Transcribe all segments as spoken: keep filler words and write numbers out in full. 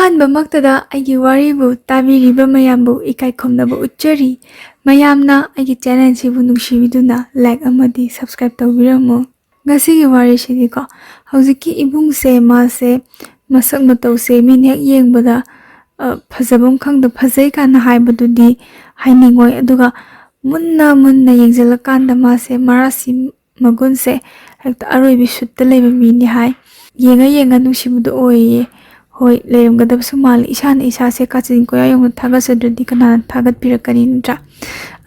ꯑꯍꯥꯟꯕꯃꯛꯇꯗ ꯑꯩꯒꯤ ꯋꯥꯔꯤꯕꯨ ꯇꯥꯕꯤꯔꯤꯕ ꯃꯌꯥꯝꯕꯨ ꯏꯀꯥꯏ ꯈꯨꯝꯅꯕ ꯎꯠꯆꯔꯤ꯫ ꯃꯌꯥꯝꯅ ꯑꯩꯒꯤ ꯆꯦꯅꯦꯜꯁꯤꯕꯨ ꯅꯨꯡꯁꯤꯕꯤꯗꯨꯅ ꯂꯥꯏꯛ ꯑꯃꯗꯤ ꯁꯕꯁꯀ꯭ꯔꯥꯏꯕ ꯇꯧꯕꯤꯔꯝꯃꯨ꯫ ꯉꯁꯤꯒꯤ ꯋꯥꯔꯤꯁꯤꯗꯤꯀꯣ, ꯍꯧꯖꯤꯛꯀꯤ ꯏꯕꯨꯡꯁꯦ, ꯃꯥꯁꯦ ꯃꯁꯛ ꯃꯇꯧꯁꯦ ꯃꯤꯅ ꯍꯦꯛ ꯌꯦꯡꯕꯗ, ꯑ, ꯐꯖꯕ ꯑꯃ ꯈꯪꯗ ꯐꯖꯩ ꯀꯥꯏꯅ ꯍꯥꯏꯕꯗꯨꯗꯤ ꯍꯥꯏꯅꯤꯡꯉꯣꯏ꯫ ꯑꯗꯨꯒ ꯃꯨꯟꯅ ꯃꯨꯟꯅ ꯌꯦꯡꯁꯤꯜꯂꯀꯥꯟꯗ ꯃꯥꯁꯦ ꯃꯔꯥꯁꯤ ꯃꯒꯨꯟꯁꯦ ꯍꯦꯛꯇ ꯑꯔꯣꯏꯕꯤ ꯁꯨꯠꯇ ꯂꯩꯕ ꯃꯤꯅꯤ ꯍꯥꯏ꯫ ꯌꯦꯡꯉ ꯌꯦꯡꯉ ꯅꯨꯡꯁꯤꯕꯗꯣ ꯑꯣꯏꯌꯦ꯫ ꯍꯣꯏ, ꯂꯩꯔꯝꯒꯗꯕꯁꯨ ꯃꯥꯜꯂꯤ꯫ ꯏꯁꯥꯅ ꯏꯁꯥꯁꯦ ꯀꯥꯆꯤꯟ ꯀꯣꯌꯥ ꯌꯧꯅ ꯊꯥꯒꯠꯆꯗ꯭ꯔꯗꯤ ꯀꯅꯥꯅ ꯊꯥꯒꯠꯄꯤꯔꯛꯀꯅꯤ, ꯅꯠꯇ꯭ꯔꯥ?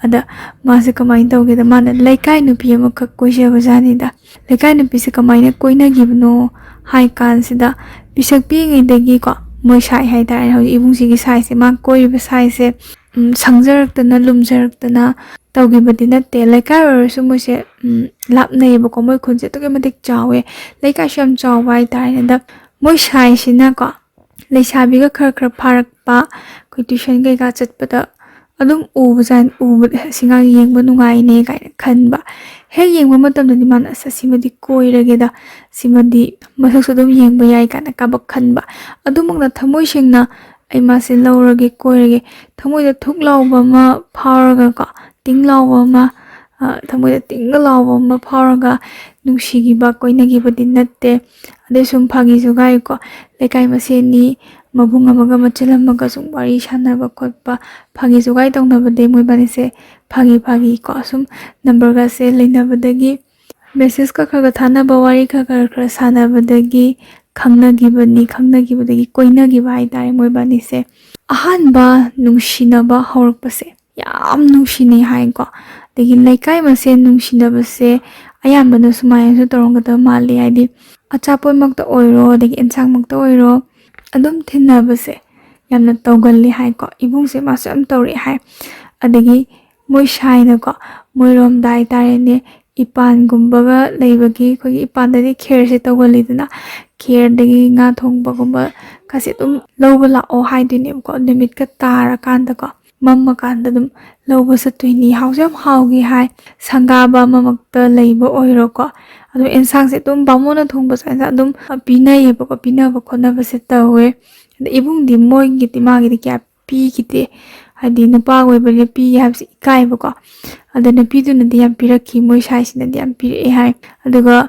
ꯑꯗ ꯃꯥꯁꯦ ꯀꯃꯥꯏꯅ ꯇꯧꯒꯦꯗ, ꯃꯥꯅ ꯂꯩꯀꯥꯏ ꯅꯨꯄꯤ ꯑꯃꯈꯛ ꯀꯣꯏꯖꯕꯖꯥꯠꯅꯤꯗ꯫ ꯂꯩꯀꯥꯏ ꯅꯨꯄꯤꯁꯦ ꯀꯃꯥꯏꯅ ꯀꯣꯏꯅꯈꯤꯕꯅꯣ ꯍꯥꯏ ꯀꯥꯟꯁꯤꯗ, ꯄꯤꯁꯛ ꯄꯤꯛꯏꯉꯩꯗꯒꯤꯀꯣ, ꯃꯣꯏ ꯁꯥꯏ ꯍꯥꯏꯇꯥꯔꯦ, ꯍꯧꯖꯤꯛ ꯏꯕꯨꯡꯁꯤꯒꯤ ꯁꯥꯏꯁꯦ, ꯃꯥ ꯀꯣꯏꯔꯤꯕ ꯁꯥꯏꯁꯦ, ꯎꯝ, ꯁꯪꯖꯔꯛꯇꯅ ꯂꯨꯝꯖꯔꯛꯇꯅ ꯇꯧꯈꯤꯕꯗꯤ ꯅꯠꯇꯦ꯫ ꯂꯩꯀꯥꯏ ꯑꯣꯏꯔꯁꯨ ꯃꯣꯏꯁꯦ, ꯎꯝ, ꯂꯥꯞꯅꯩꯌꯦꯕꯀꯣ, ꯃꯣꯏ ꯈꯨꯟꯁꯦ ꯑꯗꯨꯛꯀꯤ ꯃꯇꯤꯛ ꯆꯥꯎꯋꯦ, ꯂꯩꯀꯥꯏꯁꯨ ꯌꯥꯝ ꯆꯥꯎꯕ ꯍꯥꯏꯇꯥꯔꯦꯅꯦ꯫ ꯑꯗ ꯃꯣꯏ ꯁꯥꯏꯁꯤꯅꯀꯣ, ꯂꯩꯁꯥꯕꯤꯒ ꯈꯔ ꯈꯔ ꯐꯥꯔꯛꯄ, ꯑꯩꯈꯣꯏ ꯇ꯭ꯋꯤꯁꯟ ꯀꯩꯀꯥ ꯆꯠꯄꯗ ꯑꯗꯨꯝ ꯎꯕꯖꯥꯠ-, ꯎꯕ, ꯑꯁꯤꯉꯥꯡ ꯌꯦꯡꯕ ꯅꯨꯡꯉꯥꯏꯅꯦ ꯀꯥꯏꯅ ꯈꯟꯕ꯫ ꯍꯦꯛ ꯌꯦꯡꯕ ꯃꯇꯝꯗꯗꯤ ꯃꯥꯅ, "ꯑꯁ, ꯑꯁꯤꯃꯗꯤ ꯀꯣꯏꯔꯒꯦꯗ, ꯁꯤꯃꯗꯤ ꯃꯁꯛꯁꯨ ꯑꯗꯨꯝ ꯌꯦꯡꯕ ꯌꯥꯏ" ꯀꯥꯏꯅ ꯀꯥꯕꯛ ꯈꯟꯕ꯫ ꯑꯗꯨꯃꯛꯅ ꯊꯃꯣꯏ ꯁꯦꯡꯅ "ꯑꯩ ꯃꯥꯁꯦ ꯂꯧꯔꯒꯦ, ꯀꯣꯏꯔꯒꯦ", ꯊꯃꯣꯏꯗ ꯊꯨꯛ ꯂꯥꯎꯕ ꯑꯃ ꯐꯥꯎꯔꯒꯀꯣ, ꯇꯤꯡ ꯂꯥꯎꯕ ꯑꯃ, ꯑ, ꯊꯃꯣꯏꯗ ꯇꯤꯡꯒ ꯂꯥꯎꯕ ꯑꯃ ꯐꯥꯎꯔꯒ ꯅꯨꯡꯁꯤꯈꯤꯕ, ꯀꯣꯏꯅꯈꯤꯕꯗꯤ ꯅꯠꯇꯦ꯫ ꯑꯗꯩ ꯁꯨꯝ ꯐꯥꯒꯤ ꯖꯨꯒꯥꯏꯀꯣ, ꯂꯩꯀꯥꯏ ꯃꯁꯦꯟꯅꯤ, ꯃꯕꯨꯡ ꯑꯃꯒ ꯃꯆꯤꯜ ꯑꯃꯒ ꯁꯨꯝ ꯋꯥꯔꯤ ꯁꯥꯟꯅꯕ ꯈꯣꯠꯄ, ꯐꯥꯒꯤ ꯖꯨꯒꯥꯏ ꯇꯧꯅꯕꯗꯤ ꯃꯣꯏꯕꯥꯅꯤꯁꯦ ꯐꯥꯒꯤ ꯐꯥꯒꯤꯀꯣ, ꯁꯨꯝ ꯅꯝꯕꯔꯒꯁꯦ ꯂꯩꯅꯕꯗꯒꯤ, ꯃꯦꯁꯦꯖꯀ ꯈꯔ ꯈꯔ ꯊꯥꯅꯕ, ꯋꯥꯔꯤ ꯈꯔ ꯈꯔ ꯈꯔ ꯁꯥꯟꯅꯕꯗꯒꯤ ꯈꯪꯅꯈꯤꯕꯅꯤ, ꯈꯪꯅꯈꯤꯕꯗꯒꯤ ꯀꯣꯏꯅꯈꯤꯕ ꯍꯥꯏꯇꯥꯔꯦ ꯃꯣꯏꯕꯥꯅꯤꯁꯦ꯫ ꯑꯍꯥꯟꯕ ꯅꯨꯡꯁꯤꯅꯕ ꯍꯧꯔꯛꯄꯁꯦ ꯌꯥꯝ ꯅꯨꯡꯁꯤꯅꯩ ꯍꯥꯏꯀꯣ꯫ ꯑꯗꯒꯤ ꯂꯩꯀꯥꯏ ꯃꯁꯦꯟ ꯅꯨꯡꯁꯤꯅꯕꯁꯦ ꯑꯌꯥꯝꯕꯅ ꯁꯨꯃꯥꯏꯅꯁꯨ ꯇꯧꯔꯝꯒꯗꯕ ꯃꯥꯜꯂꯤ, ꯍꯥꯏꯗꯤ ꯑꯆꯥꯄꯣꯠꯃꯛꯇ ꯑꯣꯏꯔꯣ, ꯑꯗꯒꯤ ꯑꯦꯟꯁꯥꯡꯃꯛꯇ ꯑꯣꯏꯔꯣ, ꯑꯗꯨꯝ ꯊꯤꯟꯅꯕꯁꯦ ꯌꯥꯝꯅ ꯇꯧꯒꯜꯂꯤ ꯍꯥꯏꯀꯣ꯫ ꯏꯕꯨꯡꯁꯦ ꯃꯥꯁꯨ ꯌꯥꯝ ꯇꯧꯔꯛꯑꯦ ꯍꯥꯏ꯫ ꯑꯗꯒꯤ ꯃꯣꯏ ꯁꯥꯏꯅꯀꯣ, ꯃꯣꯏꯔꯣꯝꯗ ꯍꯥꯏꯇꯥꯔꯦꯅꯦ, ꯏꯄꯥꯟꯒꯨꯝꯕꯒ ꯂꯩꯕꯒꯤ, ꯑꯩꯈꯣꯏꯒꯤ ꯏꯄꯥꯟꯗꯗꯤ ꯈꯦꯔꯁꯦ ꯇꯧꯒꯜꯂꯤꯗꯅ, ꯈꯦꯔꯗꯒꯤ ꯉꯥ ꯊꯣꯡꯕꯒꯨꯝꯕ ꯀꯁꯦ ꯑꯗꯨꯝ ꯂꯧꯕ ꯂꯥꯛꯑꯣ ꯍꯥꯏꯗꯣꯏꯅꯦꯕꯀꯣ, ꯅꯨꯃꯤꯠꯀ ꯇꯥꯔꯀꯥꯟꯗꯀꯣ꯫ ꯃꯝꯃꯀꯥꯟꯗ ꯑꯗꯨꯝ ꯂꯧꯕ ꯆꯠꯇꯣꯏꯅꯤ꯫ ꯍꯥꯎꯁꯨ ꯌꯥꯝ ꯍꯥꯎꯈꯤ ꯍꯥꯏ꯫ ꯁꯪꯒꯥꯕ ꯑꯃꯃꯛꯇ ꯂꯩꯕ ꯑꯣꯏꯔꯣꯀꯣ, ꯑꯗꯨꯝ ꯑꯦꯟꯁꯥꯡꯁꯦ ꯑꯗꯨꯝ ꯕꯥꯃꯣꯟꯅ ꯊꯣꯡꯕ ꯆꯥꯛ ꯌꯦꯟꯁꯥꯡ ꯑꯗꯨꯝ ꯄꯤꯅꯩꯌꯦꯕꯀꯣ, ꯄꯤꯅꯕ ꯈꯣꯠꯅꯕꯁꯦ ꯇꯧꯋꯦ꯫ ꯑꯗ ꯏꯕꯨꯡꯗꯤ ꯃꯣꯏꯒꯤꯗꯤ, ꯃꯥꯒꯤꯗꯤ ꯀꯌꯥ ꯄꯤꯈꯤꯗꯦ, ꯍꯥꯏꯗꯤ ꯅꯨꯄꯥ ꯑꯣꯏꯕꯅꯤꯅ ꯄꯤꯒꯦ ꯍꯥꯏꯕꯁꯦ ꯏꯀꯥꯏꯕꯀꯣ꯫ ꯑꯗ ꯅꯨꯄꯤꯗꯨꯅꯗꯤ ꯌꯥꯝ ꯄꯤꯔꯛꯈꯤ, ꯃꯣꯏ ꯁꯥꯏꯁꯤꯅꯗꯤ ꯌꯥꯝ ꯄꯤꯔꯛꯑꯦ ꯍꯥꯏ꯫ ꯑꯗꯨꯒ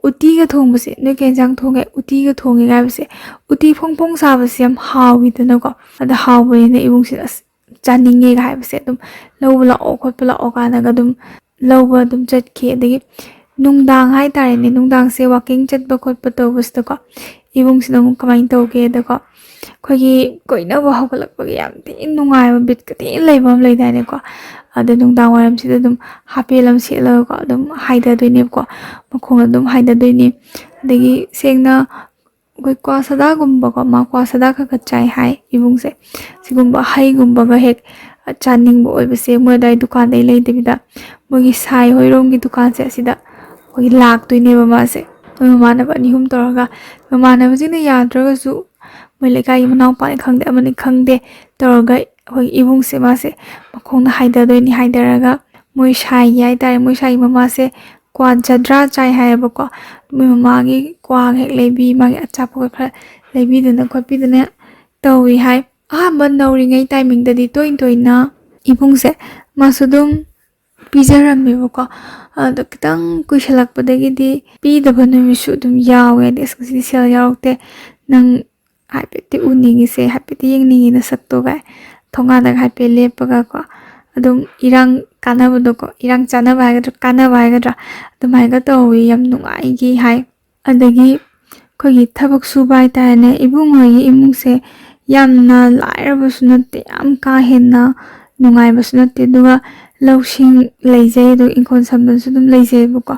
ꯎꯇꯤꯒ ꯊꯣꯡꯕꯁꯦ, "ꯅꯣꯏ ꯀꯩ ꯌꯦꯟꯁꯥꯡ ꯊꯣꯡꯉꯦ?" "ꯎꯇꯤꯒ ꯊꯣꯡꯉꯦ" ꯍꯥꯏꯕꯁꯦ, ꯎꯇꯤ ꯐꯣꯡ ꯐꯣꯡ ꯁꯥꯕꯁꯦ ꯌꯥꯝ ꯍꯥꯎꯋꯤꯗꯅꯀꯣ꯫ ꯑꯗ ꯍꯥꯎꯕꯅꯤꯅ ꯏꯕꯨꯡꯁꯤꯅ, "ꯑꯁ, ꯆꯥꯅꯤꯡꯉꯦꯒ" ꯍꯥꯏꯕꯁꯦ ꯑꯗꯨꯝ ꯂꯧꯕ ꯂꯥꯛꯑꯣ ꯈꯣꯠꯄ ꯂꯥꯛꯑꯣ ꯀꯥꯏꯅꯒ ꯑꯗꯨꯝ ꯂꯧꯕ ꯑꯗꯨꯝ ꯆꯠꯈꯤ꯫ ꯑꯗꯒꯤ ꯅꯨꯡꯗꯥꯡ ꯍꯥꯏꯇꯥꯔꯦꯅꯦ, ꯅꯨꯡꯗꯥꯡꯁꯦ ꯋꯥꯛꯀꯤꯡ ꯆꯠꯄ ꯈꯣꯠꯄ ꯇꯧꯕꯁꯤꯗꯀꯣ, ꯏꯕꯨꯡꯁꯤꯅ ꯑꯃꯨꯛ ꯀꯃꯥꯏꯅ ꯇꯧꯒꯦꯗꯀꯣ, ꯑꯩꯈꯣꯏꯒꯤ ꯀꯣꯏꯅꯕ ꯍꯧꯒꯠꯂꯛꯄꯒꯤ ꯌꯥꯝ ꯊꯤꯅ ꯅꯨꯡꯉꯥꯏꯕ, ꯕꯤꯠꯀ ꯊꯤꯅ ꯂꯩꯕ ꯑꯃ ꯂꯩꯗꯥꯏꯅꯦꯀꯣ꯫ ꯑꯗ ꯅꯨꯡꯗꯥꯡ ꯋꯥꯏꯔꯝꯁꯤꯗ ꯑꯗꯨꯝ ꯍꯥꯄꯦꯜ ꯑꯃ ꯁꯦꯠꯂꯒꯀꯣ, ꯑꯗꯨꯝ ꯍꯥꯏꯗꯗꯣꯏꯅꯦꯕꯀꯣ, ꯃꯈꯣꯡ ꯑꯗꯨꯝ ꯍꯥꯏꯗꯗꯣꯏꯅꯦ꯫ ꯑꯗꯒꯤ ꯁꯦꯡꯅ ꯑꯩꯈꯣꯏ ꯀ꯭ꯋꯥ ꯁꯗꯥꯒꯨꯝꯕꯀꯣ, ꯃꯥ ꯀ꯭ꯋꯥ ꯁꯗꯥ ꯈꯔ ꯈꯔ ꯆꯥꯏ ꯍꯥꯏ ꯏꯕꯨꯡꯁꯦ꯫ ꯁꯤꯒꯨꯝꯕ ꯍꯩꯒꯨꯝꯕꯒ ꯍꯦꯛ ꯆꯥꯅꯤꯡꯕ ꯑꯣꯏꯕꯁꯦ, ꯃꯣꯏ ꯑꯗꯥꯏ ꯗꯨꯀꯥꯟꯗꯩ ꯂꯩꯗꯕꯤꯗ ꯃꯣꯏꯒꯤ ꯁꯥꯏ ꯍꯣꯏꯔꯣꯝꯒꯤ ꯗꯨꯀꯥꯟꯁꯦ, ꯑꯁꯤꯗ ꯑꯩꯈꯣꯏꯒꯤ ꯂꯥꯛꯇꯣꯏꯅꯦꯕ ꯃꯥꯁꯦ꯫ ꯃꯣꯏ ꯃꯃꯥꯟꯅꯕ ꯑꯅꯤ ꯑꯍꯨꯝ ꯇꯧꯔꯒ, ꯃꯃꯥꯟꯅꯕꯁꯤꯡꯅ ꯌꯥꯗ꯭ꯔꯒꯁꯨ ꯃꯣꯏ ꯂꯩꯀꯥꯏꯒꯤ ꯃꯅꯥꯎꯄꯥꯅꯤ ꯈꯪꯗꯦ, ꯑꯃꯅꯤ ꯈꯪꯗꯦ, ꯇꯧꯔꯒ ꯑꯩꯈꯣꯏ ꯏꯕꯨꯡꯁꯦ ꯃꯥꯁꯦ ꯃꯈꯣꯡꯗ ꯍꯥꯏꯗꯗꯣꯏꯅꯤ꯫ ꯍꯥꯏꯗꯔꯒ ꯃꯣꯏ ꯁꯥꯏꯒꯤ ꯍꯥꯏꯇꯥꯔꯦ, ꯃꯣꯏ ꯁꯥꯏꯒꯤ ꯃꯃꯥꯁꯦ ꯀ꯭ꯋꯥ ꯖꯗ꯭ꯔꯥ ꯆꯥꯏ ꯍꯥꯏꯌꯦꯕꯀꯣ꯫ ꯃꯣꯏ ꯃꯃꯥꯒꯤ ꯀ꯭ꯋꯥ ꯍꯦꯛ ꯂꯩꯕꯤ, ꯃꯥꯒꯤ ꯑꯆꯥꯄꯣꯠ ꯈꯔ ꯂꯩꯕꯤꯗꯅ ꯈꯣꯠꯄꯤꯗꯅ ꯇꯧꯏ ꯍꯥꯏ꯫ ꯑꯍꯥꯟꯕ ꯅꯧꯔꯤꯉꯩ ꯇꯥꯏꯃꯤꯡꯗꯗꯤ ꯇꯣꯏ ꯇꯣꯏꯅ ꯏꯕꯨꯡꯁꯦ ꯃꯥꯁꯨ ꯑꯗꯨꯝ ꯄꯤꯖꯔꯝꯃꯦꯕꯀꯣ꯫ ꯑꯗꯣ ꯈꯤꯇꯪ ꯀꯨꯏꯁꯜꯂꯛꯄꯗꯒꯤꯗꯤ ꯄꯤꯗꯕ ꯅꯨꯃꯤꯠꯁꯨ ꯑꯗꯨꯝ ꯌꯥꯎꯋꯦ꯫ ꯍꯥꯏꯗꯤ, "ꯑꯁ, ꯉꯁꯤꯗꯤ ꯁꯦꯜ ꯌꯥꯎꯔꯛꯇꯦ, ꯅꯪ ꯍꯥꯏꯐꯦꯠꯇꯤ ꯎꯅꯤꯡꯉꯤꯁꯦ, ꯍꯥꯏꯐꯦꯠꯇꯤ ꯌꯦꯡꯅꯤꯡꯉꯤ ꯅꯁꯛꯇꯣꯒ", ꯊꯣꯡꯒꯥꯟꯗꯒ ꯍꯥꯏꯐꯦꯠ ꯂꯦꯞꯄꯒꯀꯣ꯫ ꯑꯗꯨꯝ ꯏꯔꯥꯡ ꯀꯥꯟꯅꯕꯗꯣꯀꯣ, ꯏꯔꯥꯡ ꯆꯥꯟꯅꯕ ꯍꯥꯏꯒꯗ꯭ꯔꯥ, ꯀꯥꯟꯅꯕ ꯍꯥꯏꯒꯗ꯭ꯔꯥ, ꯑꯗꯨꯃꯥꯏꯅꯒ ꯇꯧꯋꯤ꯫ ꯌꯥꯝ ꯅꯨꯡꯉꯥꯏꯈꯤ ꯍꯥꯏ꯫ ꯑꯗꯒꯤ ꯑꯩꯈꯣꯏꯒꯤ ꯊꯕꯛ ꯁꯨꯕ ꯍꯥꯏꯇꯥꯔꯦꯅꯦ, ꯏꯕꯨꯡ ꯍꯣꯏꯒꯤ ꯏꯃꯨꯡꯁꯦ ꯌꯥꯝꯅ ꯂꯥꯏꯔꯕꯁꯨ ꯅꯠꯇꯦ, ꯌꯥꯝ ꯀꯥ ꯍꯦꯟꯅ ꯅꯨꯡꯉꯥꯏꯕꯁꯨ ꯅꯠꯇꯦ꯫ ꯑꯗꯨꯒ ꯂꯧꯁꯤꯡ ꯂꯩꯖꯩ, ꯑꯗꯨꯒ ꯏꯪꯈꯣꯜ ꯁꯝꯕꯜꯁꯨ ꯑꯗꯨꯝ ꯂꯩꯖꯩꯑꯕꯀꯣ꯫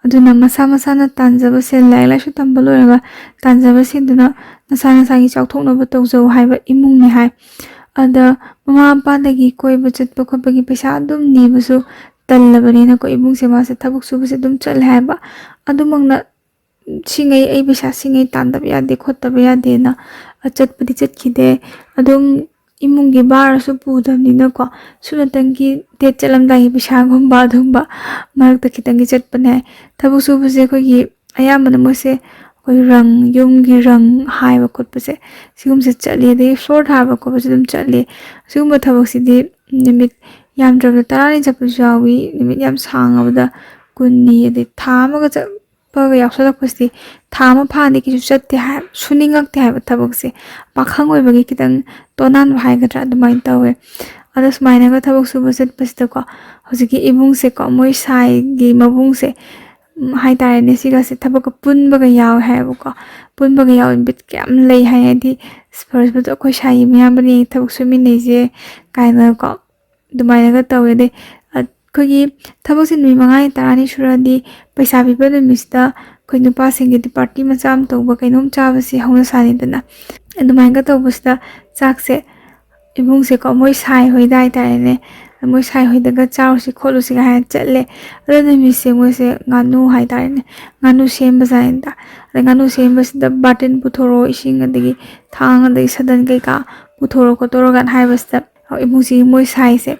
ꯑꯗꯨꯅ ꯃꯁꯥ ꯃꯁꯥꯅ ꯇꯥꯟꯖꯕ ꯁꯦꯜ, ꯂꯥꯏꯔꯤꯛ ꯂꯥꯏꯁꯨ ꯇꯝꯕ ꯂꯣꯏꯔꯒ ꯇꯥꯟꯖꯕ ꯁꯦꯜꯗꯨꯅ ꯅꯁꯥ ꯅꯁꯥꯒꯤ ꯆꯥꯎꯊꯣꯛꯅꯕ ꯇꯧꯖꯧ ꯍꯥꯏꯕ ꯏꯃꯨꯡꯅꯤ ꯍꯥꯏ꯫ ꯑꯗ ꯃꯃꯥ ꯃꯄꯥꯗꯒꯤ ꯀꯣꯏꯕ ꯆꯠꯄ ꯈꯣꯠꯄꯒꯤ ꯄꯩꯁꯥ ꯑꯗꯨꯝ ꯅꯤꯕꯁꯨ ꯇꯜꯂꯕꯅꯤꯅꯀꯣ, ꯏꯕꯨꯡꯁꯦ ꯃꯥꯁꯦ ꯊꯕꯛ ꯁꯨꯕꯁꯦ ꯑꯗꯨꯝ ꯆꯠꯂꯦ ꯍꯥꯏꯕ꯫ ꯑꯗꯨꯃꯛꯅ ꯁꯤꯉꯩ, ꯑꯩ ꯄꯩꯁꯥ ꯁꯤꯉꯩ ꯇꯥꯟꯗꯕ ꯌꯥꯗꯦ, ꯈꯣꯠꯇꯕ ꯌꯥꯗꯦꯅ ꯆꯠꯄꯗꯤ ꯆꯠꯈꯤꯗꯦ꯫ ꯑꯗꯨꯝ ꯏꯃꯨꯡꯒꯤ ꯚꯥꯔꯁꯨ ꯄꯨꯗꯕꯅꯤꯅꯀꯣ, ꯁꯨꯞꯅꯇꯪꯒꯤ ꯗꯦꯠ ꯆꯠꯂꯝꯗꯥꯏꯒꯤ ꯄꯩꯁꯥꯒꯨꯝꯕ ꯑꯗꯨꯒꯨꯝꯕ ꯃꯔꯛꯇ ꯈꯤꯇꯪꯒꯤ ꯆꯠꯄꯅꯦ꯫ ꯊꯕꯛ ꯁꯨꯕꯁꯦ ꯑꯩꯈꯣꯏꯒꯤ ꯑꯌꯥꯝꯕꯅ ꯃꯣꯏꯁꯦ ꯑꯩꯈꯣꯏ ꯔꯪ, ꯌꯨꯝꯒꯤ ꯔꯪ ꯍꯥꯏꯕ ꯈꯣꯠꯄꯁꯦ, ꯁꯤꯒꯨꯝꯕꯁꯦ ꯆꯠꯂꯤ꯫ ꯑꯗꯒꯤ ꯐ꯭ꯂꯣꯔ ꯊꯥꯕ ꯈꯣꯠꯄꯁꯨ ꯑꯗꯨꯝ ꯆꯠꯂꯤ꯫ ꯑꯁꯤꯒꯨꯝꯕ ꯊꯕꯛꯁꯤꯗꯤ ꯅꯨꯃꯤꯠ ꯌꯥꯝꯗ꯭ꯔꯕꯗ ꯇꯔꯥꯅꯤ ꯆꯠꯄꯁꯨ ꯌꯥꯎꯏ, ꯅꯨꯃꯤꯠ ꯌꯥꯝ ꯁꯥꯡꯉꯕꯗ ꯀꯨꯟꯅꯤ, ꯑꯗꯩ ꯊꯥ ꯑꯃꯒ ꯆꯠꯄꯒ ꯌꯥꯎꯁꯜꯂꯛꯄꯁꯤꯗꯤ, ꯊꯥ ꯑꯃ ꯐꯥꯅꯗꯤ ꯀꯩꯁꯨ ꯆꯠꯇꯦ ꯍꯥꯏ, ꯁꯨꯅꯤꯡꯉꯛꯇꯦ ꯍꯥꯏꯕ ꯊꯕꯛꯁꯦ꯫ ꯄꯥꯈꯪ ꯑꯣꯏꯕꯒꯤ ꯈꯤꯇꯪ ꯇꯣꯅꯥꯟꯕ ꯍꯥꯏꯒꯗ꯭ꯔꯥ, ꯑꯗꯨꯃꯥꯏꯅ ꯇꯧꯋꯦ꯫ ꯑꯗꯣ ꯁꯨꯃꯥꯏꯅꯒ ꯊꯕꯛ ꯁꯨꯕ ꯆꯠꯄꯁꯤꯗꯀꯣ, ꯍꯧꯖꯤꯛꯀꯤ ꯏꯕꯨꯡꯁꯦꯀꯣ, ꯃꯣꯏ ꯁꯥꯏꯒꯤ ꯃꯕꯨꯡꯁꯦ, ꯎꯝ, ꯍꯥꯏꯇꯥꯔꯦꯅꯦ, ꯁꯤꯒꯁꯦ ꯊꯕꯛꯀ ꯄꯨꯟꯕꯒ ꯌꯥꯎꯋꯦ ꯍꯥꯏꯌꯦꯕꯀꯣ꯫ ꯄꯨꯟꯕꯒ ꯌꯥꯎꯋꯦ, ꯕꯤꯠ ꯀꯌꯥꯝ ꯂꯩ ꯍꯥꯏ꯫ ꯍꯥꯏꯗꯤ, "ꯑꯁ, ꯐꯔꯁ ꯐꯔꯁ ꯑꯩꯈꯣꯏ ꯁꯥꯏꯒꯤ ꯃꯌꯥꯝꯕꯅꯦ ꯊꯕꯛ ꯁꯨꯃꯤꯟꯅꯩꯁꯦ" ꯀꯥꯏꯅꯀꯣ, ꯑꯗꯨꯃꯥꯏꯅꯒ ꯇꯧꯋꯦ꯫ ꯑꯗꯩ ꯑꯩꯈꯣꯏꯒꯤ ꯊꯕꯛꯁꯦ ꯅꯨꯃꯤꯠ ꯃꯉꯥꯅꯤ ꯇꯔꯥꯅꯤ ꯁꯨꯔꯗꯤ, ꯄꯩꯁꯥ ꯄꯤꯕ ꯅꯨꯃꯤꯠꯁꯤꯗ ꯑꯩꯈꯣꯏ ꯅꯨꯄꯥꯁꯤꯡꯒꯤꯗꯤ ꯄꯥꯔꯇꯤ ꯃꯆꯥ ꯑꯃ ꯇꯧꯕ, ꯀꯩꯅꯣꯝ ꯆꯥꯕꯁꯤ ꯍꯧꯅ ꯁꯥꯅꯤꯗꯅ꯫ ꯑꯗꯨꯃꯥꯏꯅꯒ ꯇꯧꯕꯁꯤꯗ ꯆꯥꯛꯁꯦ ꯏꯕꯨꯡꯁꯦꯀꯣ, ꯃꯣꯏ ꯁꯥꯏ ꯍꯣꯏꯗ ꯍꯥꯏꯇꯥꯔꯦꯅꯦ, ꯃꯣꯏ ꯁꯥꯏ ꯍꯣꯏꯗꯒ ꯆꯥꯔꯨꯁꯤ ꯈꯣꯠꯂꯨꯁꯤꯒ ꯍꯥꯏꯅ ꯆꯠꯂꯦ꯫ ꯑꯗꯣ ꯅꯨꯃꯤꯠꯁꯦ ꯃꯣꯏꯁꯦ ꯉꯥꯅꯨ ꯍꯥꯏꯇꯥꯔꯦꯅꯦ, ꯉꯥꯅꯨ ꯁꯦꯝꯕꯖꯥꯠꯅꯤꯗ꯫ ꯑꯗꯩ ꯉꯥꯅꯨ ꯁꯦꯝꯕꯁꯤꯗ ꯕꯥꯔꯇꯤꯟ ꯄꯨꯊꯣꯔꯛꯑꯣ, ꯏꯁꯤꯡ, ꯑꯗꯒꯤ ꯊꯥꯡ, ꯑꯗꯒꯤ ꯁꯗꯟ ꯀꯩꯀꯥ ꯄꯨꯊꯣꯔꯛꯑꯣ ꯈꯣꯠꯇꯣꯔꯛꯑꯣ ꯀꯥꯏꯅ ꯍꯥꯏꯕꯁꯤꯗ, ꯏꯕꯨꯡꯁꯤꯒꯤ ꯃꯣꯏ ꯁꯥꯏꯁꯦ,